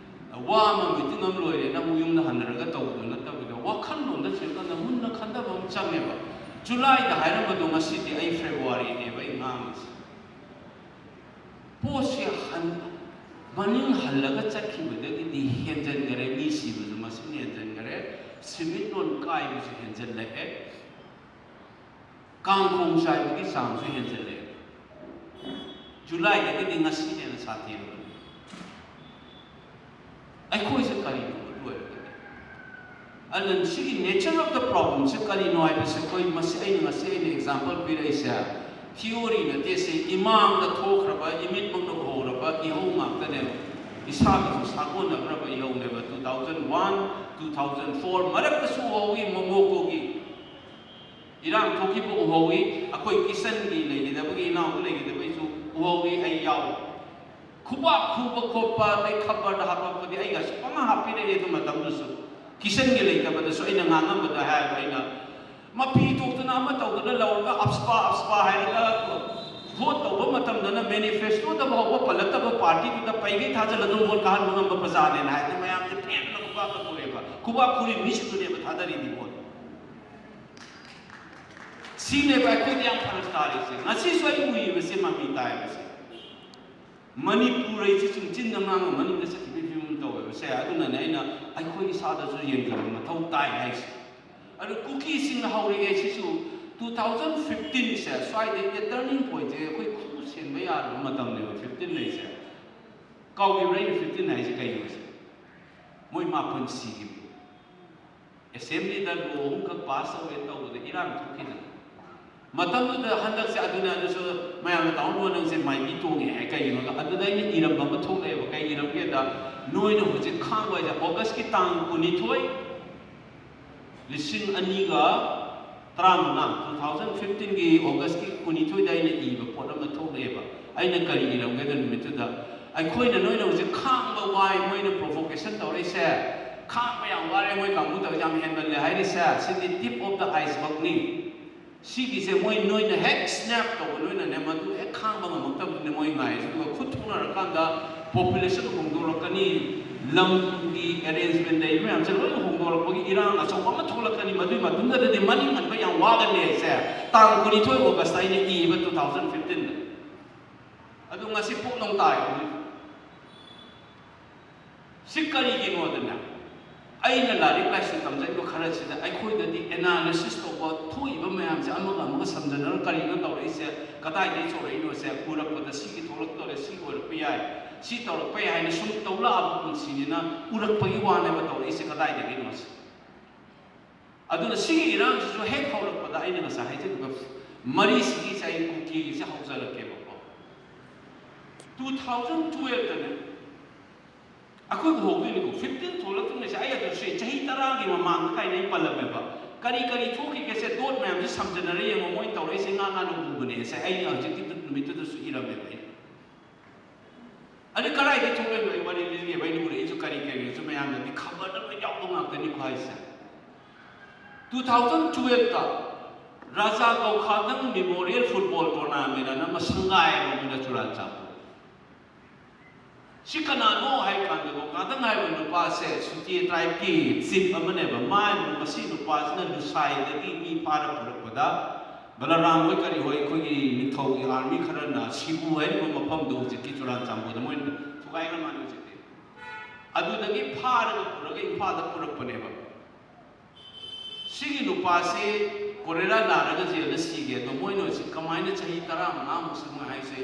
ꯋꯥ ꯑꯃ ꯃꯤꯇꯤꯡ ꯑꯃ ꯂꯣꯏꯔꯦꯅ ꯑꯃꯨꯛ ꯌꯨꯝꯗ ꯍꯟꯅꯔꯒ ꯇꯧꯕꯗꯣ ꯅꯠꯇꯕꯤꯗ ꯋꯥꯈꯜꯂꯣꯟꯗ ꯆꯦꯜꯂꯀꯥꯟꯗ ꯃꯨꯟꯅ ꯈꯟꯊꯕ ꯑꯃ ꯆꯪꯉꯦꯕ꯫ ꯖꯨꯂꯥꯏꯗ ꯍꯥꯏꯔꯝꯕꯗꯣ ꯉꯁꯤꯗꯤ ꯑꯩ ꯐꯦꯕ꯭ꯔꯨꯋꯥꯔꯤꯅꯦꯕ ꯑꯩ ꯉꯥꯡꯉꯤꯁꯦ꯫ ꯄꯣꯠꯁꯦ ꯍꯟ-, ꯃꯅꯤꯡ ꯍꯜꯂꯒ ꯆꯠꯈꯤꯕꯗꯒꯤꯗꯤ ꯍꯦꯟꯖꯟꯈꯔꯦ, ꯃꯤ ꯁꯤꯕꯁꯨ ꯃꯁꯤꯡ ꯍꯦꯟꯖꯟꯈꯔꯦ, ꯁꯤꯃꯤꯠꯂꯣꯟ ꯀꯥꯏꯕꯁꯨ ꯍꯦꯟꯖꯜꯂꯛꯑꯦ, ꯀꯥꯡꯈꯣꯡ ꯆꯥꯏꯕꯒꯤ ꯆꯥꯡꯁꯨ ꯍꯦꯟꯖꯜꯂꯛꯑꯦ꯫ ꯖꯨꯂꯥꯏꯗꯒꯤꯗꯤ ꯉꯁꯤꯅ ꯍꯦꯟꯅ ꯁꯥꯊꯤꯔꯕꯅꯤ꯫ ꯑꯩꯈꯣꯏꯁꯦ ꯀꯔꯤꯅꯣ ꯂꯣꯏꯔꯒꯗꯤ? ꯑꯗꯨꯅ ꯁꯤꯒꯤ nature of the problemꯁꯦ ꯀꯔꯤꯅꯣ ꯍꯥꯏꯕꯁꯦ ꯑꯩꯈꯣꯏ ꯃꯁꯤ ꯑꯩꯅ ꯉꯁꯤ ꯑꯩꯅ example ꯄꯤꯔꯛꯏꯁꯦ theory ꯅꯠꯇꯦ, ꯁꯤ ꯏꯃꯥꯡꯗ ꯊꯣꯛꯈ꯭ꯔꯕ, ꯏꯃꯤꯠꯃꯛꯅ ꯎꯍꯧꯔꯕ ꯏꯍꯧ ꯉꯥꯛꯇꯅꯦꯕ꯫ ꯏꯁꯥꯒꯁꯨ ꯁꯥꯒꯣꯟꯅꯈ꯭ꯔꯕ ꯏꯍꯧꯅꯦꯕ꯫ Two thousand one, two thousand four ꯃꯔꯛꯇꯁꯨ ꯎꯍꯧꯏ, ꯃꯣꯃꯣꯀꯣꯒꯤ ꯏꯔꯥꯡ ꯊꯣꯛꯈꯤꯕ ꯎꯍꯧꯏ, ꯑꯩꯈꯣꯏ ꯀꯤꯁꯟꯒꯤ ꯂꯩꯈꯤꯗꯕꯒꯤ, ꯏꯅꯥꯎꯗꯨ ꯂꯩꯈꯤꯗꯕꯒꯤꯁꯨ ꯎꯍꯧꯏ, ꯑꯩ ꯌꯥꯎꯏ꯫ ꯈꯨꯕꯥꯛ ꯈꯨꯕ ꯈꯣꯠꯄ, ꯑꯗꯩ ꯈꯕꯔꯗ ꯍꯥꯞꯄꯛꯄꯗꯤ ꯑꯩꯒꯁꯨ ꯄꯪꯍꯥꯞ ꯍꯥꯞꯄꯤꯔꯛꯑꯦ ꯑꯗꯨ ꯃꯇꯝꯗꯨꯁꯨ꯫ ꯀꯤꯁꯟꯒꯤ ꯂꯩꯇꯕꯗꯁꯨ ꯑꯩꯅ ꯉꯥꯡꯉꯝꯕꯗ ꯍꯥꯏꯕ ꯑꯩꯅ, ꯃꯄꯤ ꯊꯣꯛꯇꯅ ꯑꯃ ꯇꯧꯗꯅ ꯂꯧꯔꯒ ꯑꯞꯁꯄꯥ ꯑꯞꯁꯄꯥ ꯍꯥꯏꯔꯒ ꯚꯣꯠ ꯇꯧꯕ ꯃꯇꯝꯗꯅ ꯃꯦꯅꯤꯐꯦꯁꯇꯣꯗ ꯐꯥꯎꯕ ꯄꯜꯂꯛꯇꯕ ꯄꯥꯔꯇꯤꯗꯨꯗ ꯄꯩꯒꯩ ꯊꯥꯖꯤꯜꯂ ꯑꯗꯨꯝ ꯚꯣꯠ ꯀꯥꯍꯟꯕ ꯉꯝꯕ ꯄ꯭ꯔꯖꯥꯅꯦꯅ ꯍꯥꯏꯗꯤ ꯃꯌꯥꯝꯁꯦ ꯐꯦꯟꯅ ꯈꯨꯕꯥꯛꯇ ꯈꯨꯔꯦꯕ꯫ ꯈꯨꯕꯥꯛ ꯈꯨꯔꯤ ꯃꯤꯁꯤꯡꯗꯨꯅꯦꯕ ꯊꯥꯗꯔꯤꯗꯤ ꯚꯣꯠ꯫ ꯁꯤꯅꯦꯕ ꯑꯩꯈꯣꯏꯗ ꯌꯥꯝ ꯐꯔꯛ ꯇꯥꯔꯤꯁꯦ꯫ ꯉꯁꯤꯁꯨ ꯑꯩ ꯎꯏꯌꯦꯕ ꯁꯤ ꯃꯃꯤ ꯇꯥꯏꯕꯁꯦ꯫ ꯃꯅꯤꯄꯨꯔ ꯑꯩꯁꯦ ꯁꯨꯝ ꯆꯤꯟꯗ ꯉꯥꯡꯉ ꯃꯅꯨꯡꯗ ꯆꯠꯈꯤꯕꯒꯤ ꯐꯤꯕꯝ ꯇꯧꯋꯦꯕ ꯁꯦ꯫ ꯑꯗꯨꯅꯅꯦ ꯑꯩꯅ ꯑꯩꯈꯣꯏ ꯏꯁꯥꯗꯁꯨ ꯌꯦꯡꯁꯤꯟꯕ ꯃꯊꯧ ꯇꯥꯏ ꯍꯥꯏꯁꯦ꯫ ꯑꯗꯨ ꯀꯨꯀꯤꯁꯤꯡꯅ ꯍꯧꯔꯛꯑꯦ ꯁꯤꯁꯨ two thousand fifteen ꯁꯦ, ꯁ꯭ꯋꯥꯏꯗꯩꯗ turning point ꯁꯦ ꯑꯩꯈꯣꯏ ꯈꯨ ꯁꯦꯟꯕ ꯌꯥꯔꯕ ꯃꯇꯝꯅꯦꯕ, fifteen ꯂꯩꯁꯦ꯫ ꯀꯥꯎꯈꯤꯕ꯭ꯔꯥ ꯑꯩꯅ fifteen ꯍꯥꯏꯁꯦ ꯀꯩꯅꯣ ꯁꯦ? ꯃꯣꯏ ꯃꯥꯄꯟ ꯁꯤꯈꯤꯕ꯫ ꯑꯦꯁꯦꯝꯕ꯭ꯂꯤꯗ ꯂꯣ ꯑꯍꯨꯝꯈꯛ ꯄꯥꯁ ꯇꯧꯋꯦ ꯇꯧꯕꯗ ꯏꯔꯥꯡ ꯊꯣꯛꯈꯤꯗꯅ꯫ ꯃꯇꯝꯗꯨꯗ ꯍꯟꯗꯛꯁꯦ ꯑꯗꯨꯅ ꯑꯗꯨꯁꯨ ꯃꯌꯥꯝꯅ ꯇꯥꯎꯟ ꯂꯣꯟ ꯅꯪꯁꯦ ꯃꯥꯏꯕꯤ ꯇꯣꯡꯉꯦ ꯍꯥꯏ꯫ ꯀꯩꯒꯤꯅꯣꯗ ꯑꯗꯨꯗ ꯑꯩꯅ ꯏꯔꯝꯕ ꯑꯃ ꯊꯣꯛꯂꯛꯑꯦꯕ꯫ ꯀꯩ ꯏꯔꯝꯒꯦꯗ, ꯅꯣꯏꯅ ꯍꯧꯖꯤꯛ ꯈꯥꯡꯕ ꯍꯥꯏꯁꯦ ꯑꯣꯒꯁꯀꯤ ꯇꯥꯡ ꯀꯨꯟꯅꯤꯊꯣꯏ, ꯂꯤꯁꯤꯡ ꯑꯅꯤꯒ ꯇꯔꯥꯃꯉꯥ, two thousand fifteenꯒꯤ ꯑꯣꯒꯁꯀꯤ ꯀꯨꯟꯅꯤꯊꯣꯏꯗ ꯑꯩꯅ ꯏꯕ ꯄꯣꯠ ꯑꯃ ꯊꯣꯛꯂꯛꯑꯦꯕ꯫ ꯑꯩꯅ ꯀꯔꯤ ꯏꯔꯝꯒꯦꯗ ꯅꯨꯃꯤꯠꯇꯨꯗ, ꯑꯩꯈꯣꯏꯅ ꯅꯣꯏꯅ ꯍꯧꯖꯤꯛ ꯈꯥꯡꯕ ꯋꯥꯏ, ꯃꯣꯏꯅ provocation ꯇꯧꯔꯛꯏꯁꯦ, ꯈꯥꯡꯕ ꯌꯥꯝ ꯋꯥꯔꯦ, ꯃꯣꯏ ꯀꯥꯡꯕꯨ ꯇꯧꯔꯤꯁꯦ ꯌꯥꯝ ꯍꯦꯟꯃꯜꯂꯦ ꯍꯥꯏꯔꯤꯁꯦ, ꯁꯤꯗꯤ tip of the icebergꯅꯤ꯫ ꯁꯤꯒꯤꯁꯦ ꯃꯣꯏ ꯅꯣꯏꯅ ꯍꯦꯛ snap ꯇꯧꯕ, ꯅꯣꯏꯅꯅꯦ ꯃꯗꯨ ꯍꯦꯛ ꯈꯥꯡꯕ ꯉꯝꯃꯛꯇꯕꯗꯨꯅꯦ ꯃꯣꯏ ꯉꯥꯏꯔꯤꯁꯦ꯫ ꯑꯗꯨꯒ ꯈꯨꯠ ꯊꯣꯛꯅꯔꯀꯥꯟꯗ population ꯍꯣꯡꯗꯣꯔꯛꯀꯅꯤ, ꯂꯝꯒꯤ arrangement ꯂꯩꯔꯤꯕ ꯃꯌꯥꯝꯁꯦ ꯂꯣꯏꯅ ꯍꯣꯡꯗꯣꯔꯛꯄꯒꯤ ꯏꯔꯥꯡ ꯑꯆꯧꯕ ꯑꯃ ꯊꯣꯛꯂꯛꯀꯅꯤ꯫ ꯃꯗꯨꯒꯤ ꯃꯇꯨꯡꯗꯗꯗꯤ ꯃꯅꯤꯡ ꯍꯟꯕ ꯌꯥꯝ ꯋꯥꯒꯅꯤ ꯍꯥꯏꯁꯦ꯫ ꯇꯥꯡ ꯀꯨꯟꯅꯤꯊꯣꯏ ꯑꯣꯒꯁꯇ ꯑꯩꯅ ꯏꯌꯦꯕ two thousand fifteenꯗ꯫ ꯑꯗꯨ ꯉꯁꯤ ꯄꯣꯛ ꯂꯧ ꯇꯥꯏ ꯍꯧꯖꯤꯛ꯫ ꯁꯤ ꯀꯔꯤꯒꯤꯅꯣꯗꯅꯦ, ꯑꯩꯅ ꯂꯥꯏꯔꯤꯛ ꯂꯥꯏꯁꯨ ꯇꯝꯖꯔꯤꯕ ꯈꯔꯁꯤꯗ ꯑꯩꯈꯣꯏꯗꯗꯤ analysis ꯇꯧꯕ, ꯊꯣꯛꯏꯕ ꯃꯌꯥꯝꯁꯦ ꯑꯃꯒ ꯑꯃꯒ ꯁꯝꯖꯟꯅꯔꯒ ꯀꯔꯤꯅꯣ ꯇꯧꯔꯛꯏꯁꯦ, ꯀꯗꯥꯏꯗꯒꯤ ꯆꯧꯔꯛꯏꯅꯣꯁꯦ ꯎꯔꯛꯄꯗ ꯁꯤꯒꯤ ꯊꯣꯛꯂꯛꯇꯣꯔꯦ, ꯁꯤ ꯑꯣꯏꯔꯛꯄ ꯌꯥꯏ, ꯁꯤ ꯇꯧꯔꯛꯄ ꯌꯥꯏ ꯍꯥꯏꯅ ꯁꯨꯝ ꯇꯧ ꯂꯥꯛꯑꯕ ꯄꯨꯟꯁꯤꯅꯤꯅ ꯎꯔꯛꯄꯒꯤ ꯋꯥꯅꯦꯕ ꯇꯧꯔꯛꯏꯁꯦ ꯀꯗꯥꯏꯗꯒꯤꯅꯣꯁꯦ꯫ ꯑꯗꯨꯅ ꯁꯤꯒꯤ ꯏꯔꯥꯡꯁꯤꯁꯨ ꯍꯦꯛ ꯍꯧꯔꯛꯄꯗ ꯑꯩꯅ ꯉꯁꯥꯏ ꯍꯥꯏꯖꯈꯤꯕ ꯃꯔꯤꯁꯤꯒꯤ ꯆꯍꯤ ꯀꯨꯀꯤꯒꯤꯁꯦ ꯍꯧꯖꯔꯛꯀꯦꯕꯀꯣ꯫ Two thousand twelveꯇꯅꯦ ꯑꯩꯈꯣꯏ ꯎꯍꯧꯗꯣꯏꯅꯤꯀꯣ, fifteen ꯊꯣꯛꯂꯛꯇ꯭ꯔꯤꯉꯩꯁꯦ ꯑꯩ ꯑꯗꯨꯁꯨ ꯆꯍꯤ ꯇꯔꯥꯒꯤ ꯃꯃꯥꯡꯗ ꯀꯥꯏꯅ ꯑꯩ ꯄꯜꯂꯝꯃꯦꯕ꯫ ꯀꯔꯤ ꯀꯔꯤ ꯊꯣꯛꯈꯤꯒꯦꯁꯦ dot ꯃꯌꯥꯝꯁꯦ ꯁꯝꯖꯟꯅꯔ ꯌꯦꯡꯉꯣ, ꯃꯣꯏ ꯇꯧꯔꯛꯏꯁꯦ ꯉꯥ ꯉꯥꯅ ꯎꯕꯅꯦꯁꯦ ꯑꯩ ꯍꯧꯖꯤꯛꯀꯤ ꯅꯨꯃꯤꯠꯇꯨꯗꯁꯨ ꯏꯔꯝꯃꯦꯕ ꯑꯩ꯫ ꯑꯗꯨ ꯀꯗꯥꯏꯗ ꯊꯣꯛꯂꯛꯏꯅꯣ? ꯑꯩ ꯋꯥꯔꯤ ꯂꯤꯒꯦꯕ, ꯑꯩꯅ ꯎꯔꯛꯏꯁꯨ ꯀꯔꯤ ꯀꯔꯤꯁꯨ ꯃꯌꯥꯝꯅꯗꯤ ꯈꯕꯔꯗ ꯂꯣꯏ ꯌꯥꯎꯕ ꯉꯥꯛꯇꯅꯤꯀꯣ ꯍꯥꯏꯁꯦ꯫ Two thousand twelveꯇ ꯔꯥꯖꯥ ꯒꯧꯈꯥꯗꯪ Memorial Football Tournament ꯑꯅ ꯑꯃ ꯁꯪꯒꯥꯏ ꯑꯃ ꯑꯃꯅ ꯆꯨꯔꯥꯆꯥꯟꯄꯨꯔ꯫ ꯁꯤ ꯀꯅꯥꯅꯣ ꯍꯥꯏ ꯀꯥꯟꯗ ꯒꯧꯈꯥꯗꯪ ꯍꯥꯏꯕ ꯅꯨꯄꯥꯁꯦ ꯁꯨꯇꯦ tribeꯀꯤ chief ꯑꯃꯅꯦꯕ꯫ ꯃꯥ, ꯃꯁꯤ ꯅꯨꯄꯥꯁꯤꯅ ꯂꯨꯁꯥꯏꯗꯒꯤ ꯃꯤ ꯐꯥꯔ ꯄꯨꯔꯛꯄꯗ ꯕꯂꯔꯥꯝ ꯍꯣꯏ ꯀꯔꯤ ꯍꯣꯏ ꯑꯩꯈꯣꯏꯒꯤ ꯅꯤꯡꯊꯧꯒꯤ ꯑꯥꯔꯃꯤ ꯈꯔꯅ ꯁꯤꯕꯨ ꯍꯥꯏꯔꯤꯕ ꯃꯐꯝꯗꯣ ꯍꯧꯖꯤꯛꯀꯤ ꯆꯨꯔꯥꯟꯆꯥꯟꯄꯨꯔꯗ ꯃꯣꯏꯅ ꯊꯨꯒꯥꯏꯈ꯭ꯔ ꯃꯥꯜꯂꯦ ꯍꯧꯖꯤꯛꯇꯤ꯫ ꯑꯗꯨꯗꯒꯤ ꯐꯥꯔꯒ ꯄꯨꯔꯒ ꯏꯝꯐꯥꯜꯗ ꯄꯨꯔꯛꯄꯅꯦꯕ꯫ ꯁꯤꯒꯤ ꯅꯨꯄꯥꯁꯦ ꯀꯣꯂꯦꯔꯥ ꯅꯥꯔꯒ ꯖꯦꯜꯗ ꯁꯤꯒꯦ꯫ ꯑꯗꯣ ꯃꯣꯏꯅ ꯍꯧꯖꯤꯛ ꯀꯃꯥꯏꯅ ꯆꯍꯤ ꯇꯔꯥꯃꯉꯥꯃꯨꯛ ꯁꯨꯝ ꯍꯥꯏꯁꯦ?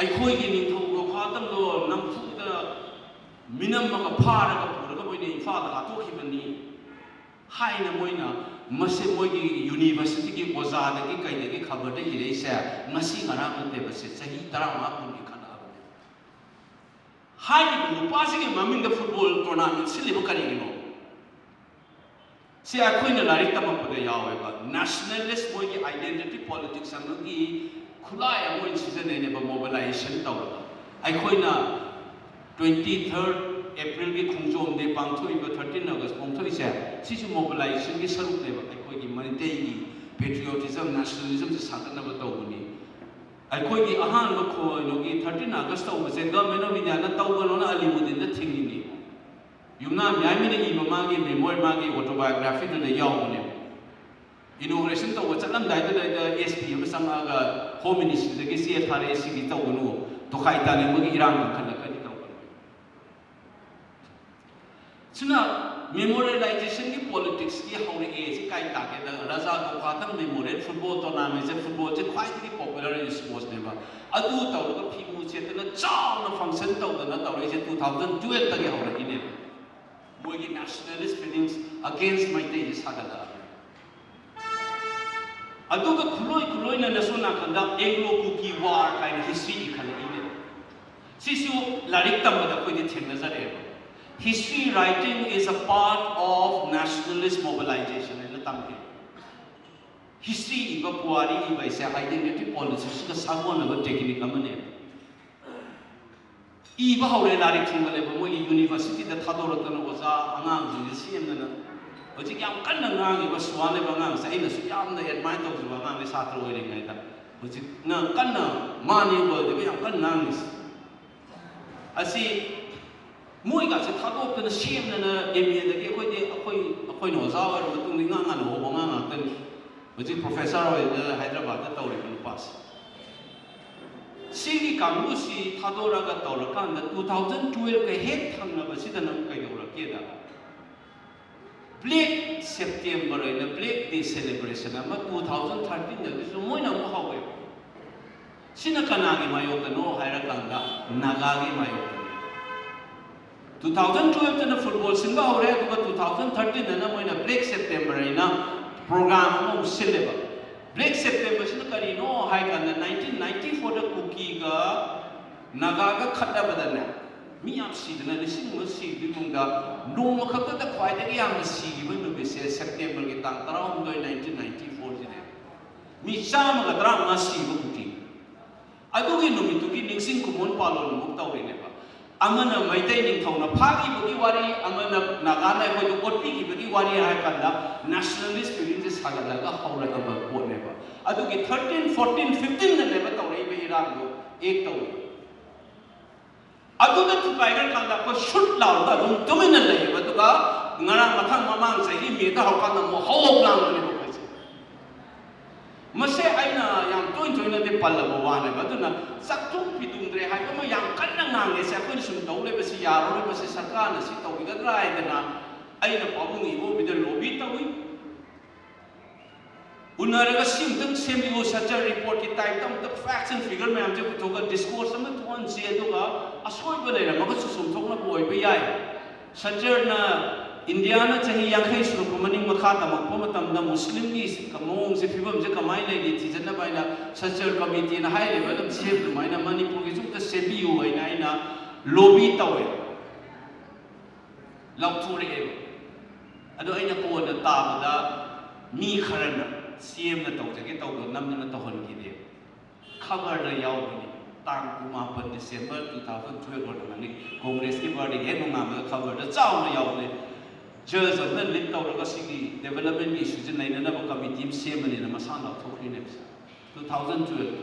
ꯑꯩꯈꯣꯏꯒꯤ ꯅꯤꯡꯊꯧ ꯂꯧꯈꯥꯇꯪꯗꯣ ꯅꯝꯐꯨꯗ ꯃꯤꯅꯝꯃꯒ ꯐꯥꯔꯒ ꯄꯨꯔꯒ ꯃꯣꯏꯅ ꯏꯝꯐꯥꯜꯗ ꯍꯥꯠꯇꯣꯛꯈꯤꯕꯅꯤ ꯍꯥꯏꯅ ꯃꯣꯏꯅ ꯃꯁꯦ ꯃꯣꯏꯒꯤ ꯌꯨꯅꯤꯚꯔꯁꯤꯇꯤꯒꯤ ꯑꯣꯖꯥꯗꯒꯤ ꯀꯩꯗꯒꯤ ꯈꯕꯔꯗ ꯏꯔꯛꯏꯁꯦ ꯉꯁꯤ ꯉꯔꯥꯡ ꯅꯠꯇꯦꯕ꯫ ꯁꯦ ꯆꯍꯤ ꯇꯔꯥꯃꯉꯥ ꯀꯨꯟꯒꯤ ꯈꯜꯂꯛꯑꯕꯅꯦ꯫ ꯍꯥꯏꯔꯤꯕ ꯅꯨꯄꯥꯁꯤꯒꯤ ꯃꯃꯤꯡꯗ ꯐꯨꯠꯕꯣꯜ ꯇꯣꯔꯅꯥꯃꯦꯟ ꯁꯤꯜꯂꯤꯕ ꯀꯔꯤꯒꯤꯅꯣ? ꯁꯤ ꯑꯩꯈꯣꯏꯅ ꯂꯥꯏꯔꯤꯛ ꯇꯝꯃꯛꯄꯗ ꯌꯥꯎꯋꯦꯕ꯫ ꯅꯦꯁꯅꯦꯂꯤꯁ ꯃꯣꯏꯒꯤ ꯑꯥꯏꯗꯦꯟꯇꯤꯇꯤ ꯄꯣꯂꯤꯇꯤꯛꯁ ꯑꯃꯒꯤ ꯈꯨꯠꯂꯥꯏ ꯑꯃ ꯑꯣꯏꯅ ꯁꯤꯖꯤꯟꯅꯩꯅꯦꯕ, ꯃꯣꯕꯤꯂꯥꯏꯖꯦꯁꯟ ꯇꯧꯔꯒ꯫ ꯑꯩꯈꯣꯏꯅ twenty third April ꯒꯤ ꯈꯣꯡꯖꯣꯝ ꯗꯦ ꯄꯥꯡꯊꯣꯛꯏꯕ, thirteen August ꯄꯥꯡꯊꯣꯛꯏꯁꯦ, ꯁꯤꯁꯨ ꯃꯣꯕꯤꯂꯥꯏꯖꯦꯁꯟꯒꯤ ꯁꯔꯨꯛꯅꯦꯕ꯫ ꯑꯩꯈꯣꯏꯒꯤ ꯃꯩꯇꯩꯒꯤ ꯄꯦꯇ꯭ꯔꯤꯌꯣꯇꯤꯖꯝ, ꯅꯦꯁꯅꯦꯂꯤꯖꯝꯁꯦ ꯁꯥꯒꯠꯅꯕ ꯇꯧꯕꯅꯤ꯫ ꯑꯩꯈꯣꯏꯒꯤ ꯑꯍꯥꯟꯕ ꯀꯩꯅꯣꯒꯤ thirteen August ꯇꯧꯕꯁꯦ ꯒꯚꯔꯟꯃꯦꯟ ꯑꯣꯐ ꯏꯟꯗꯤꯌꯥꯅ ꯇꯧꯒꯅꯣꯅ ꯑꯂꯤꯃꯨꯗꯤꯟꯗ ꯊꯤꯡꯉꯤꯅꯤ꯫ ꯌꯨꯝꯅꯥꯝ ꯌꯥꯏꯃꯅ ꯏꯕ ꯃꯥꯒꯤ ꯃꯦꯃꯣꯏ, ꯃꯥꯒꯤ ꯑꯣꯇꯣꯕꯥꯏꯑꯣꯒ꯭ꯔꯥꯐꯤꯗꯨꯗ ꯌꯥꯎꯕꯅꯦꯕ꯫ ꯏꯅꯣꯒ꯭ꯔꯦꯁꯟ ꯇꯧꯕ ꯆꯠꯂꯝꯗꯥꯏꯗꯨꯗ ꯑꯦꯁ ꯄꯤ ꯑꯃ ꯆꯪꯉꯛꯑꯒ ꯍꯣꯝ ꯃꯤꯅꯤꯁꯇ꯭ꯔꯤꯗꯒꯤ ꯆꯦ ꯊꯥꯔꯛꯑꯦ, "ꯁꯤꯒꯤ ꯇꯧꯒꯅꯨ, ꯇꯣꯈꯥꯏ ꯇꯥꯅꯤꯡꯕꯒꯤ ꯏꯔꯥꯡ ꯀꯟꯈꯠꯂꯛꯀꯅꯤ ꯇꯧꯒꯅꯨ"꯫ ꯁꯤꯅ ꯃꯦꯃꯣꯔꯤꯌꯦꯂꯥꯏꯖꯦꯁꯟꯒꯤ ꯄꯣꯂꯤꯇꯤꯛꯁꯀꯤ ꯍꯧꯔꯛꯑꯦ꯫ ꯁꯤ ꯀꯥꯏ ꯇꯥꯒꯦꯗ, ꯔꯥꯖꯥ ꯒꯣꯀꯥꯇꯝ ꯃꯦꯃꯣꯔꯤꯌꯦꯜ ꯐꯨꯠꯕꯣꯜ ꯇꯣꯔꯅꯥꯃꯦꯟꯁꯦ, ꯐꯨꯠꯕꯣꯜꯁꯦ ꯈ꯭ꯋꯥꯏꯗꯒꯤ ꯄꯣꯄꯨꯂꯔ ꯏꯁꯄꯣꯔꯠꯁꯅꯦꯕ꯫ ꯑꯗꯨ ꯇꯧꯔꯒ ꯐꯤꯕꯨ ꯆꯦꯠꯇꯅ ꯆꯥꯎꯅ ꯐꯪꯁꯟ ꯇꯧꯗꯅ ꯇꯧꯔꯛꯏꯁꯦ two thousand twelve ꯇꯒꯤ ꯍꯧꯔꯛꯏꯅꯦꯕ꯫ ꯃꯣꯏꯒꯤ ꯅꯦꯁꯅꯦꯂꯤꯁ ꯐꯤꯂꯤꯡꯁ ꯑꯒꯦꯟꯁ ꯃꯩꯇꯩꯁꯦ ꯁꯥꯒꯠꯂꯛꯑꯕꯅꯤ꯫ ꯑꯗꯨꯒ ꯈꯨꯂꯣꯏ ꯈꯨꯂꯣꯏꯅꯅ ꯁꯣꯝ ꯅꯥꯀꯟꯗ ꯑꯦꯡꯒ꯭ꯂꯣ ꯀꯨꯀꯤ ꯋꯥꯔ ꯍꯥꯏꯅ ꯍꯤꯁꯇ꯭ꯔꯤ ꯏꯈꯠꯂꯛꯏꯅꯦꯕ꯫ ꯁꯤꯁꯨ ꯂꯥꯏꯔꯤꯛ ꯇꯝꯕꯗ ꯑꯩꯈꯣꯏꯗꯤ ꯊꯦꯡꯅꯖꯔꯛꯑꯦꯕ꯫ "History writing is a part of nationalist mobilization" ꯍꯥꯏꯅ ꯇꯝꯈꯤ꯫ ꯍꯤꯁꯇ꯭ꯔꯤ ꯏꯕ, ꯄꯨꯋꯥꯔꯤ ꯏꯕ ꯍꯥꯏꯁꯦ ꯑꯥꯏꯗꯦꯟꯇꯤꯇꯤ ꯄꯣꯂꯤꯇꯤꯛꯁꯀ ꯁꯥꯒꯣꯟꯅꯕ ꯇꯦꯛꯅꯤꯛ ꯑꯃꯅꯦꯕ꯫ ꯏꯕ ꯍꯧꯔꯦ, ꯂꯥꯏꯔꯤꯛ ꯊꯤꯡꯒꯠꯂꯦꯕ꯫ ꯃꯣꯏꯒꯤ ꯌꯨꯅꯤꯚꯔꯁꯤꯇꯤꯗ ꯊꯥꯗꯣꯔꯛꯇꯅ ꯑꯣꯖꯥ ꯑꯉꯥꯡꯁꯤꯡꯁꯦ ꯁꯦꯝꯗꯅ꯫ ꯍꯧꯖꯤꯛ ꯌꯥꯝ ꯀꯟꯅ ꯉꯥꯡꯉꯤꯕ ꯁꯨꯋꯥꯟ ꯍꯥꯏꯕ ꯑꯉꯥꯡꯁꯦ, ꯑꯩꯅꯁꯨ ꯌꯥꯝꯅ ꯑꯦꯗꯃꯥꯏꯌꯔ ꯇꯧꯖꯕ ꯑꯉꯥꯡꯅꯤ ꯁꯥꯇ꯭ꯔ ꯑꯣꯏꯔꯤꯉꯩꯗ꯫ ꯍꯧꯖꯤꯛꯅ ꯀꯟꯅ ꯃꯥꯅꯤ ꯋꯥꯔꯜꯗꯒ ꯌꯥꯝ ꯀꯟꯅ ꯉꯥꯡꯉꯤꯁꯦ꯫ ꯑꯁꯤ ꯃꯣꯏꯒꯁꯦ ꯊꯥꯗꯣꯛꯇꯅ ꯁꯦꯝꯗꯅ ꯑꯦꯝ ꯑꯦꯗꯒꯤ ꯑꯩꯈꯣꯏꯗꯤ, ꯑꯩꯈꯣꯏ, ꯑꯩꯈꯣꯏꯅ ꯑꯣꯖꯥ ꯑꯣꯏꯔ ꯃꯇꯨꯡꯗ ꯏꯉꯥꯡ ꯉꯥꯟꯅ ꯍꯧꯕ ꯑꯉꯥꯡ ꯉꯥꯛꯇꯅꯤ꯫ ꯍꯧꯖꯤꯛ ꯄ꯭ꯔꯣꯐꯦꯁꯔ ꯑꯣꯏꯅ ꯍꯥꯏꯗ꯭ꯔꯕꯥꯗꯇ ꯇꯧꯔꯤꯕ ꯅꯨꯄꯥꯁꯦ꯫ ꯁꯤꯒꯤ ꯀꯥꯡꯕꯨꯁꯤ ꯊꯥꯗꯣꯔꯒ ꯇꯧꯔꯀꯥꯟꯗ two thousand twelve ꯀ ꯍꯦꯛ ꯊꯪꯅꯕꯁꯤꯗ ꯅꯪ ꯀꯩꯗꯧꯔꯛꯀꯦꯗ, ꯕ꯭ꯂꯦꯛ ꯁꯦꯞꯇꯦꯝꯕꯔ ꯍꯥꯏꯅ ꯕ꯭ꯂꯦꯛ ꯗꯦ ꯁꯦꯂꯦꯕ꯭ꯔꯦꯁꯟ ꯑꯃ two thousand thirteen ꯗꯒꯤꯁꯨ ꯃꯣꯏꯅ ꯑꯃꯨꯛ ꯍꯧꯋꯦꯕ꯫ ꯁꯤꯅ ꯀꯅꯥꯒꯤ ꯃꯥꯌꯣꯛꯇꯅꯣ ꯍꯥꯏꯔꯀꯥꯟꯗ ꯅꯥꯒꯥꯒꯤ ꯃꯥꯌꯣꯛꯇꯅꯤ꯫ Two thousand twelve ꯇꯅ ꯐꯨꯠꯕꯣꯜ ꯁꯤꯟꯕ ꯍꯧꯔꯦ, ꯑꯗꯨꯒ two thousand thirteen ꯗꯅ ꯃꯣꯏꯅ ꯕ꯭ꯂꯦꯛ ꯁꯦꯞꯇꯦꯝꯕꯔ ꯍꯥꯏꯅ ꯄ꯭ꯔꯣꯒ꯭ꯔꯥꯝ ꯑꯃ ꯑꯃꯨꯛ ꯁꯤꯜꯂꯦꯕ꯫ ꯕ꯭ꯂꯦꯛ ꯁꯦꯞꯇꯦꯝꯕꯔꯁꯤꯅ ꯀꯔꯤꯅꯣ ꯍꯥꯏ ꯀꯥꯟꯗ nineteen ninety four ꯗ ꯀꯨꯀꯤꯒ ꯅꯥꯒꯥꯒ ꯈꯠꯅꯕꯗꯅꯦ, ꯃꯤ ꯌꯥꯝ ꯁꯤꯗꯅ, ꯂꯤꯁꯤꯡ ꯑꯃ ꯁꯤꯕꯒꯤ ꯃꯅꯨꯡꯗ ꯅꯣꯡꯃ ꯈꯛꯇꯗ ꯈ꯭ꯋꯥꯏꯗꯒꯤ ꯌꯥꯝꯅ ꯁꯤꯈꯤꯕ ꯅꯨꯃꯤꯠꯁꯦ ꯁꯦꯞꯇꯦꯝꯕꯔꯒꯤ ꯇꯥꯡ ꯇꯔꯥꯍꯨꯝꯗꯣꯏ nineteen ninety four ꯁꯤꯅꯦ꯫ ꯃꯤ ꯆꯥꯝꯃꯒ ꯇꯔꯥꯃꯉꯥ ꯁꯤꯕ ꯀꯨꯀꯤ꯫ ꯑꯗꯨꯒꯤ ꯅꯨꯃꯤꯠꯇꯨꯒꯤ ꯅꯤꯡꯁꯤꯡ ꯀꯨꯝꯑꯣꯟ ꯄꯥꯂꯣꯟ ꯑꯃꯨꯛ ꯇꯧꯔꯤꯅꯦꯕ꯫ ꯑꯃꯅ ꯃꯩꯇꯩ ꯅꯤꯡꯊꯧꯅ ꯐꯥꯈꯤꯕꯒꯤ ꯋꯥꯔꯤ, ꯑꯃꯅ ꯅꯥꯒꯥꯅ ꯑꯩꯈꯣꯏꯗ ꯑꯣꯠꯄꯤꯈꯤꯕꯒꯤ ꯋꯥꯔꯤ ꯍꯥꯏꯔ ꯀꯥꯟꯗ ꯅꯦꯁꯅꯦꯂꯤꯁ ꯐꯤꯂꯤꯡꯁꯦ ꯁꯥꯒꯠꯂꯒ ꯍꯧꯔꯛꯂꯕ ꯄꯣꯠꯅꯦꯕ꯫ ꯑꯗꯨꯒꯤ thirteen, fourteen, fifteen ꯗꯅꯦꯕ ꯇꯧꯔꯛꯏꯕ ꯏꯔꯥꯡꯗꯣ ꯑꯦꯛ ꯇꯧꯔꯤꯕ꯫ ꯑꯗꯨꯗ ꯊꯨꯒꯥꯏꯈ꯭ꯔꯀꯥꯟꯗ ꯑꯩꯈꯣꯏ ꯁꯨꯠ ꯂꯥꯎꯔꯒ ꯑꯗꯨꯝ ꯇꯨꯃꯤꯟꯅ ꯂꯩꯌꯦꯕ꯫ ꯑꯗꯨꯒ ꯉꯔꯥꯡ ꯃꯊꯪ ꯃꯃꯥꯡ ꯆꯍꯤ ꯃꯦꯗ ꯍꯧꯔꯀꯥꯟꯗ ꯑꯃꯨꯛ ꯍꯧ ꯍꯧ ꯂꯥꯡꯕꯅꯦꯕ ꯑꯩꯈꯣꯏꯁꯦ꯫ ꯃꯁꯦ ꯑꯩꯅ ꯌꯥꯝ ꯇꯣꯏ ꯇꯣꯏꯅꯗꯤ ꯄꯜꯂꯕ ꯋꯥꯅꯦꯕ꯫ ꯑꯗꯨꯅ ꯆꯥꯛꯊꯨꯡ ꯐꯤꯗꯨꯡꯗ꯭ꯔꯦ ꯍꯥꯏꯕ ꯑꯃ ꯌꯥꯝ ꯀꯟꯅ ꯉꯥꯡꯉꯦꯁꯦ꯫ ꯑꯩꯈꯣꯏꯅ ꯁꯨꯝ ꯇꯧ ꯂꯩꯕꯁꯤ ꯌꯥꯔꯔꯣꯏ, ꯃꯁꯤ ꯁꯔꯀꯥꯔꯅ ꯁꯤ ꯇꯧꯕꯤꯒꯗ꯭ꯔꯥ ꯍꯥꯏꯗꯅ ꯑꯩꯅ ꯄꯥꯕꯨꯡ ꯏꯕꯣꯕꯤꯗ ꯂꯣꯕꯤ ꯇꯧꯏ꯫ ꯎꯅꯔꯒ ꯁꯤ ꯑꯃꯨꯛꯇꯪ ꯁꯦꯝꯕꯤꯌꯨ, ꯁꯆꯔ ꯔꯤꯄꯣꯔꯠꯀꯤ ꯇꯥꯏꯞꯇ ꯑꯃꯨꯛꯇ ꯐꯦꯛꯁ ꯑꯦꯟ ꯐꯤꯒꯔ ꯃꯌꯥꯝꯁꯦ ꯄꯨꯊꯣꯛꯑꯒ ꯗꯤꯁꯀꯣꯔꯁ ꯑꯃ ꯊꯣꯛꯍꯟꯁꯤ, ꯑꯗꯨꯒ ꯑꯁꯣꯏꯕ ꯂꯩꯔꯝꯃꯒꯁꯨ ꯆꯨꯝꯊꯣꯛꯅꯕ ꯑꯣꯏꯕ ꯌꯥꯏ꯫ ꯁꯆꯔꯅ ꯏꯟꯗꯤꯌꯥꯅ ꯆꯍꯤ ꯌꯥꯡꯈꯩ ꯁꯨꯔꯛꯄ ꯃꯅꯤꯡ ꯃꯈꯥ ꯇꯝꯃꯛꯄ ꯃꯇꯝꯗ ꯃꯨꯁꯂꯤꯝꯒꯤ ꯃꯑꯣꯡꯁꯦ, ꯐꯤꯕꯝꯁꯦ ꯀꯃꯥꯏꯅ ꯂꯩꯔꯤ ꯊꯤꯖꯤꯟꯅꯕ ꯍꯥꯏꯅ ꯁꯆꯔ ꯀꯃꯤꯇꯤꯅ ꯍꯥꯏꯔꯤꯕ ꯑꯗꯨꯝ ꯁꯦꯝ ꯑꯗꯨꯃꯥꯏꯅ ꯃꯅꯤꯄꯨꯔꯒꯤꯁꯨ ꯑꯝꯇ ꯁꯦꯝꯕꯤꯌꯨ ꯍꯥꯏꯅ ꯑꯩꯅ ꯂꯣꯕꯤ ꯇꯧꯋꯦ꯫ ꯂꯥꯎꯊꯣꯔꯛꯑꯦꯕ꯫ ꯑꯗꯣ ꯑꯩꯅ ꯀꯣꯟꯅ ꯇꯥꯕꯗ ꯃꯤ ꯈꯔꯅ ꯁꯤ ꯑꯦꯝꯅ ꯇꯧꯖꯒꯦ ꯇꯧꯕꯗꯣ ꯅꯝꯗꯅ ꯇꯧꯍꯟꯈꯤꯗꯦꯕ꯫ ꯈꯕꯔꯗ ꯌꯥꯎꯕꯅꯤ꯫ ꯇꯥꯡ ꯀꯨꯟꯃꯥꯄꯟ ꯗꯤꯁꯦꯝꯕꯔ two thousand twelve ꯑꯣꯏꯔꯝꯒꯅꯤ, ꯀꯣꯡꯒ꯭ꯔꯦꯁꯀꯤ ꯕꯥꯔꯗꯦꯒꯤ ꯍꯦꯛ ꯅꯣꯡꯉꯥꯟꯕꯗ ꯈꯕꯔꯗ ꯆꯥꯎꯅ ꯌꯥꯎꯕꯅꯤ꯫ ꯖꯖ ꯑꯃꯅ ꯂꯤꯗ ꯇꯧꯔꯒ ꯁꯤꯒꯤ ꯗꯦꯕꯂꯞꯃꯦꯟꯒꯤ ꯏꯁꯨꯁꯦ ꯅꯩꯅꯅꯕ ꯀꯃꯤꯇꯤ ꯑꯃ ꯁꯦꯝꯕꯅꯤꯅ ꯃꯁꯥ ꯂꯥꯎꯊꯣꯛꯈ꯭ꯔꯤꯅꯦꯕ꯫ Two thousand twelve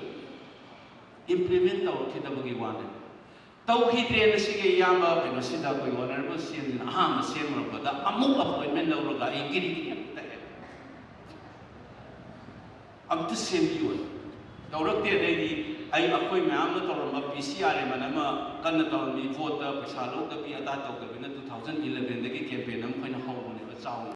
implement ꯇꯧꯔꯛꯈꯤꯗꯕꯒꯤ ꯋꯥꯅꯦꯕ꯫ ꯇꯧꯈꯤꯗ꯭ꯔꯦꯅ ꯁꯤꯒꯤ ꯏꯌꯥꯝꯕ ꯀꯩꯅꯣꯁꯤꯗ ꯑꯩꯈꯣꯏ ꯑꯣꯅꯔꯦꯕꯜ ꯁꯤ ꯑꯦꯝꯁꯤꯅ ꯑꯍꯥꯟꯕ ꯁꯦꯝꯃꯨꯔꯛꯄꯗ ꯑꯃꯨꯛ ꯑꯄꯣꯏꯟꯃꯦꯟ ꯂꯧꯔꯒ ꯑꯩ ꯀꯤꯔꯤ ꯀꯤꯔꯤ ꯑꯃꯨꯛ ꯇꯛꯑꯦ꯫ ꯑꯝꯇ ꯁꯦꯝꯕꯤꯌꯨ꯫ ꯇꯧꯔꯛꯇꯦ꯫ ꯑꯗꯩꯗꯤ ꯑꯩ, ꯑꯩꯈꯣꯏ ꯃꯌꯥꯝꯅ ꯇꯧꯔꯝꯕ ꯄꯤ ꯁꯤ ꯑꯥꯔ ꯑꯦꯝ ꯑꯅ ꯑꯃ ꯀꯟꯅ ꯇꯧꯔꯝꯃꯤ, ꯚꯣꯠꯇ ꯄꯩꯁꯥ ꯂꯧꯗꯕꯤ ꯑꯗꯥ ꯇꯧꯗꯕꯤꯅ two thousand elevenꯗꯒꯤ campaign ꯑꯃ ꯑꯩꯈꯣꯏꯅ ꯍꯧꯕꯅꯦꯕ ꯆꯥꯎꯅ꯫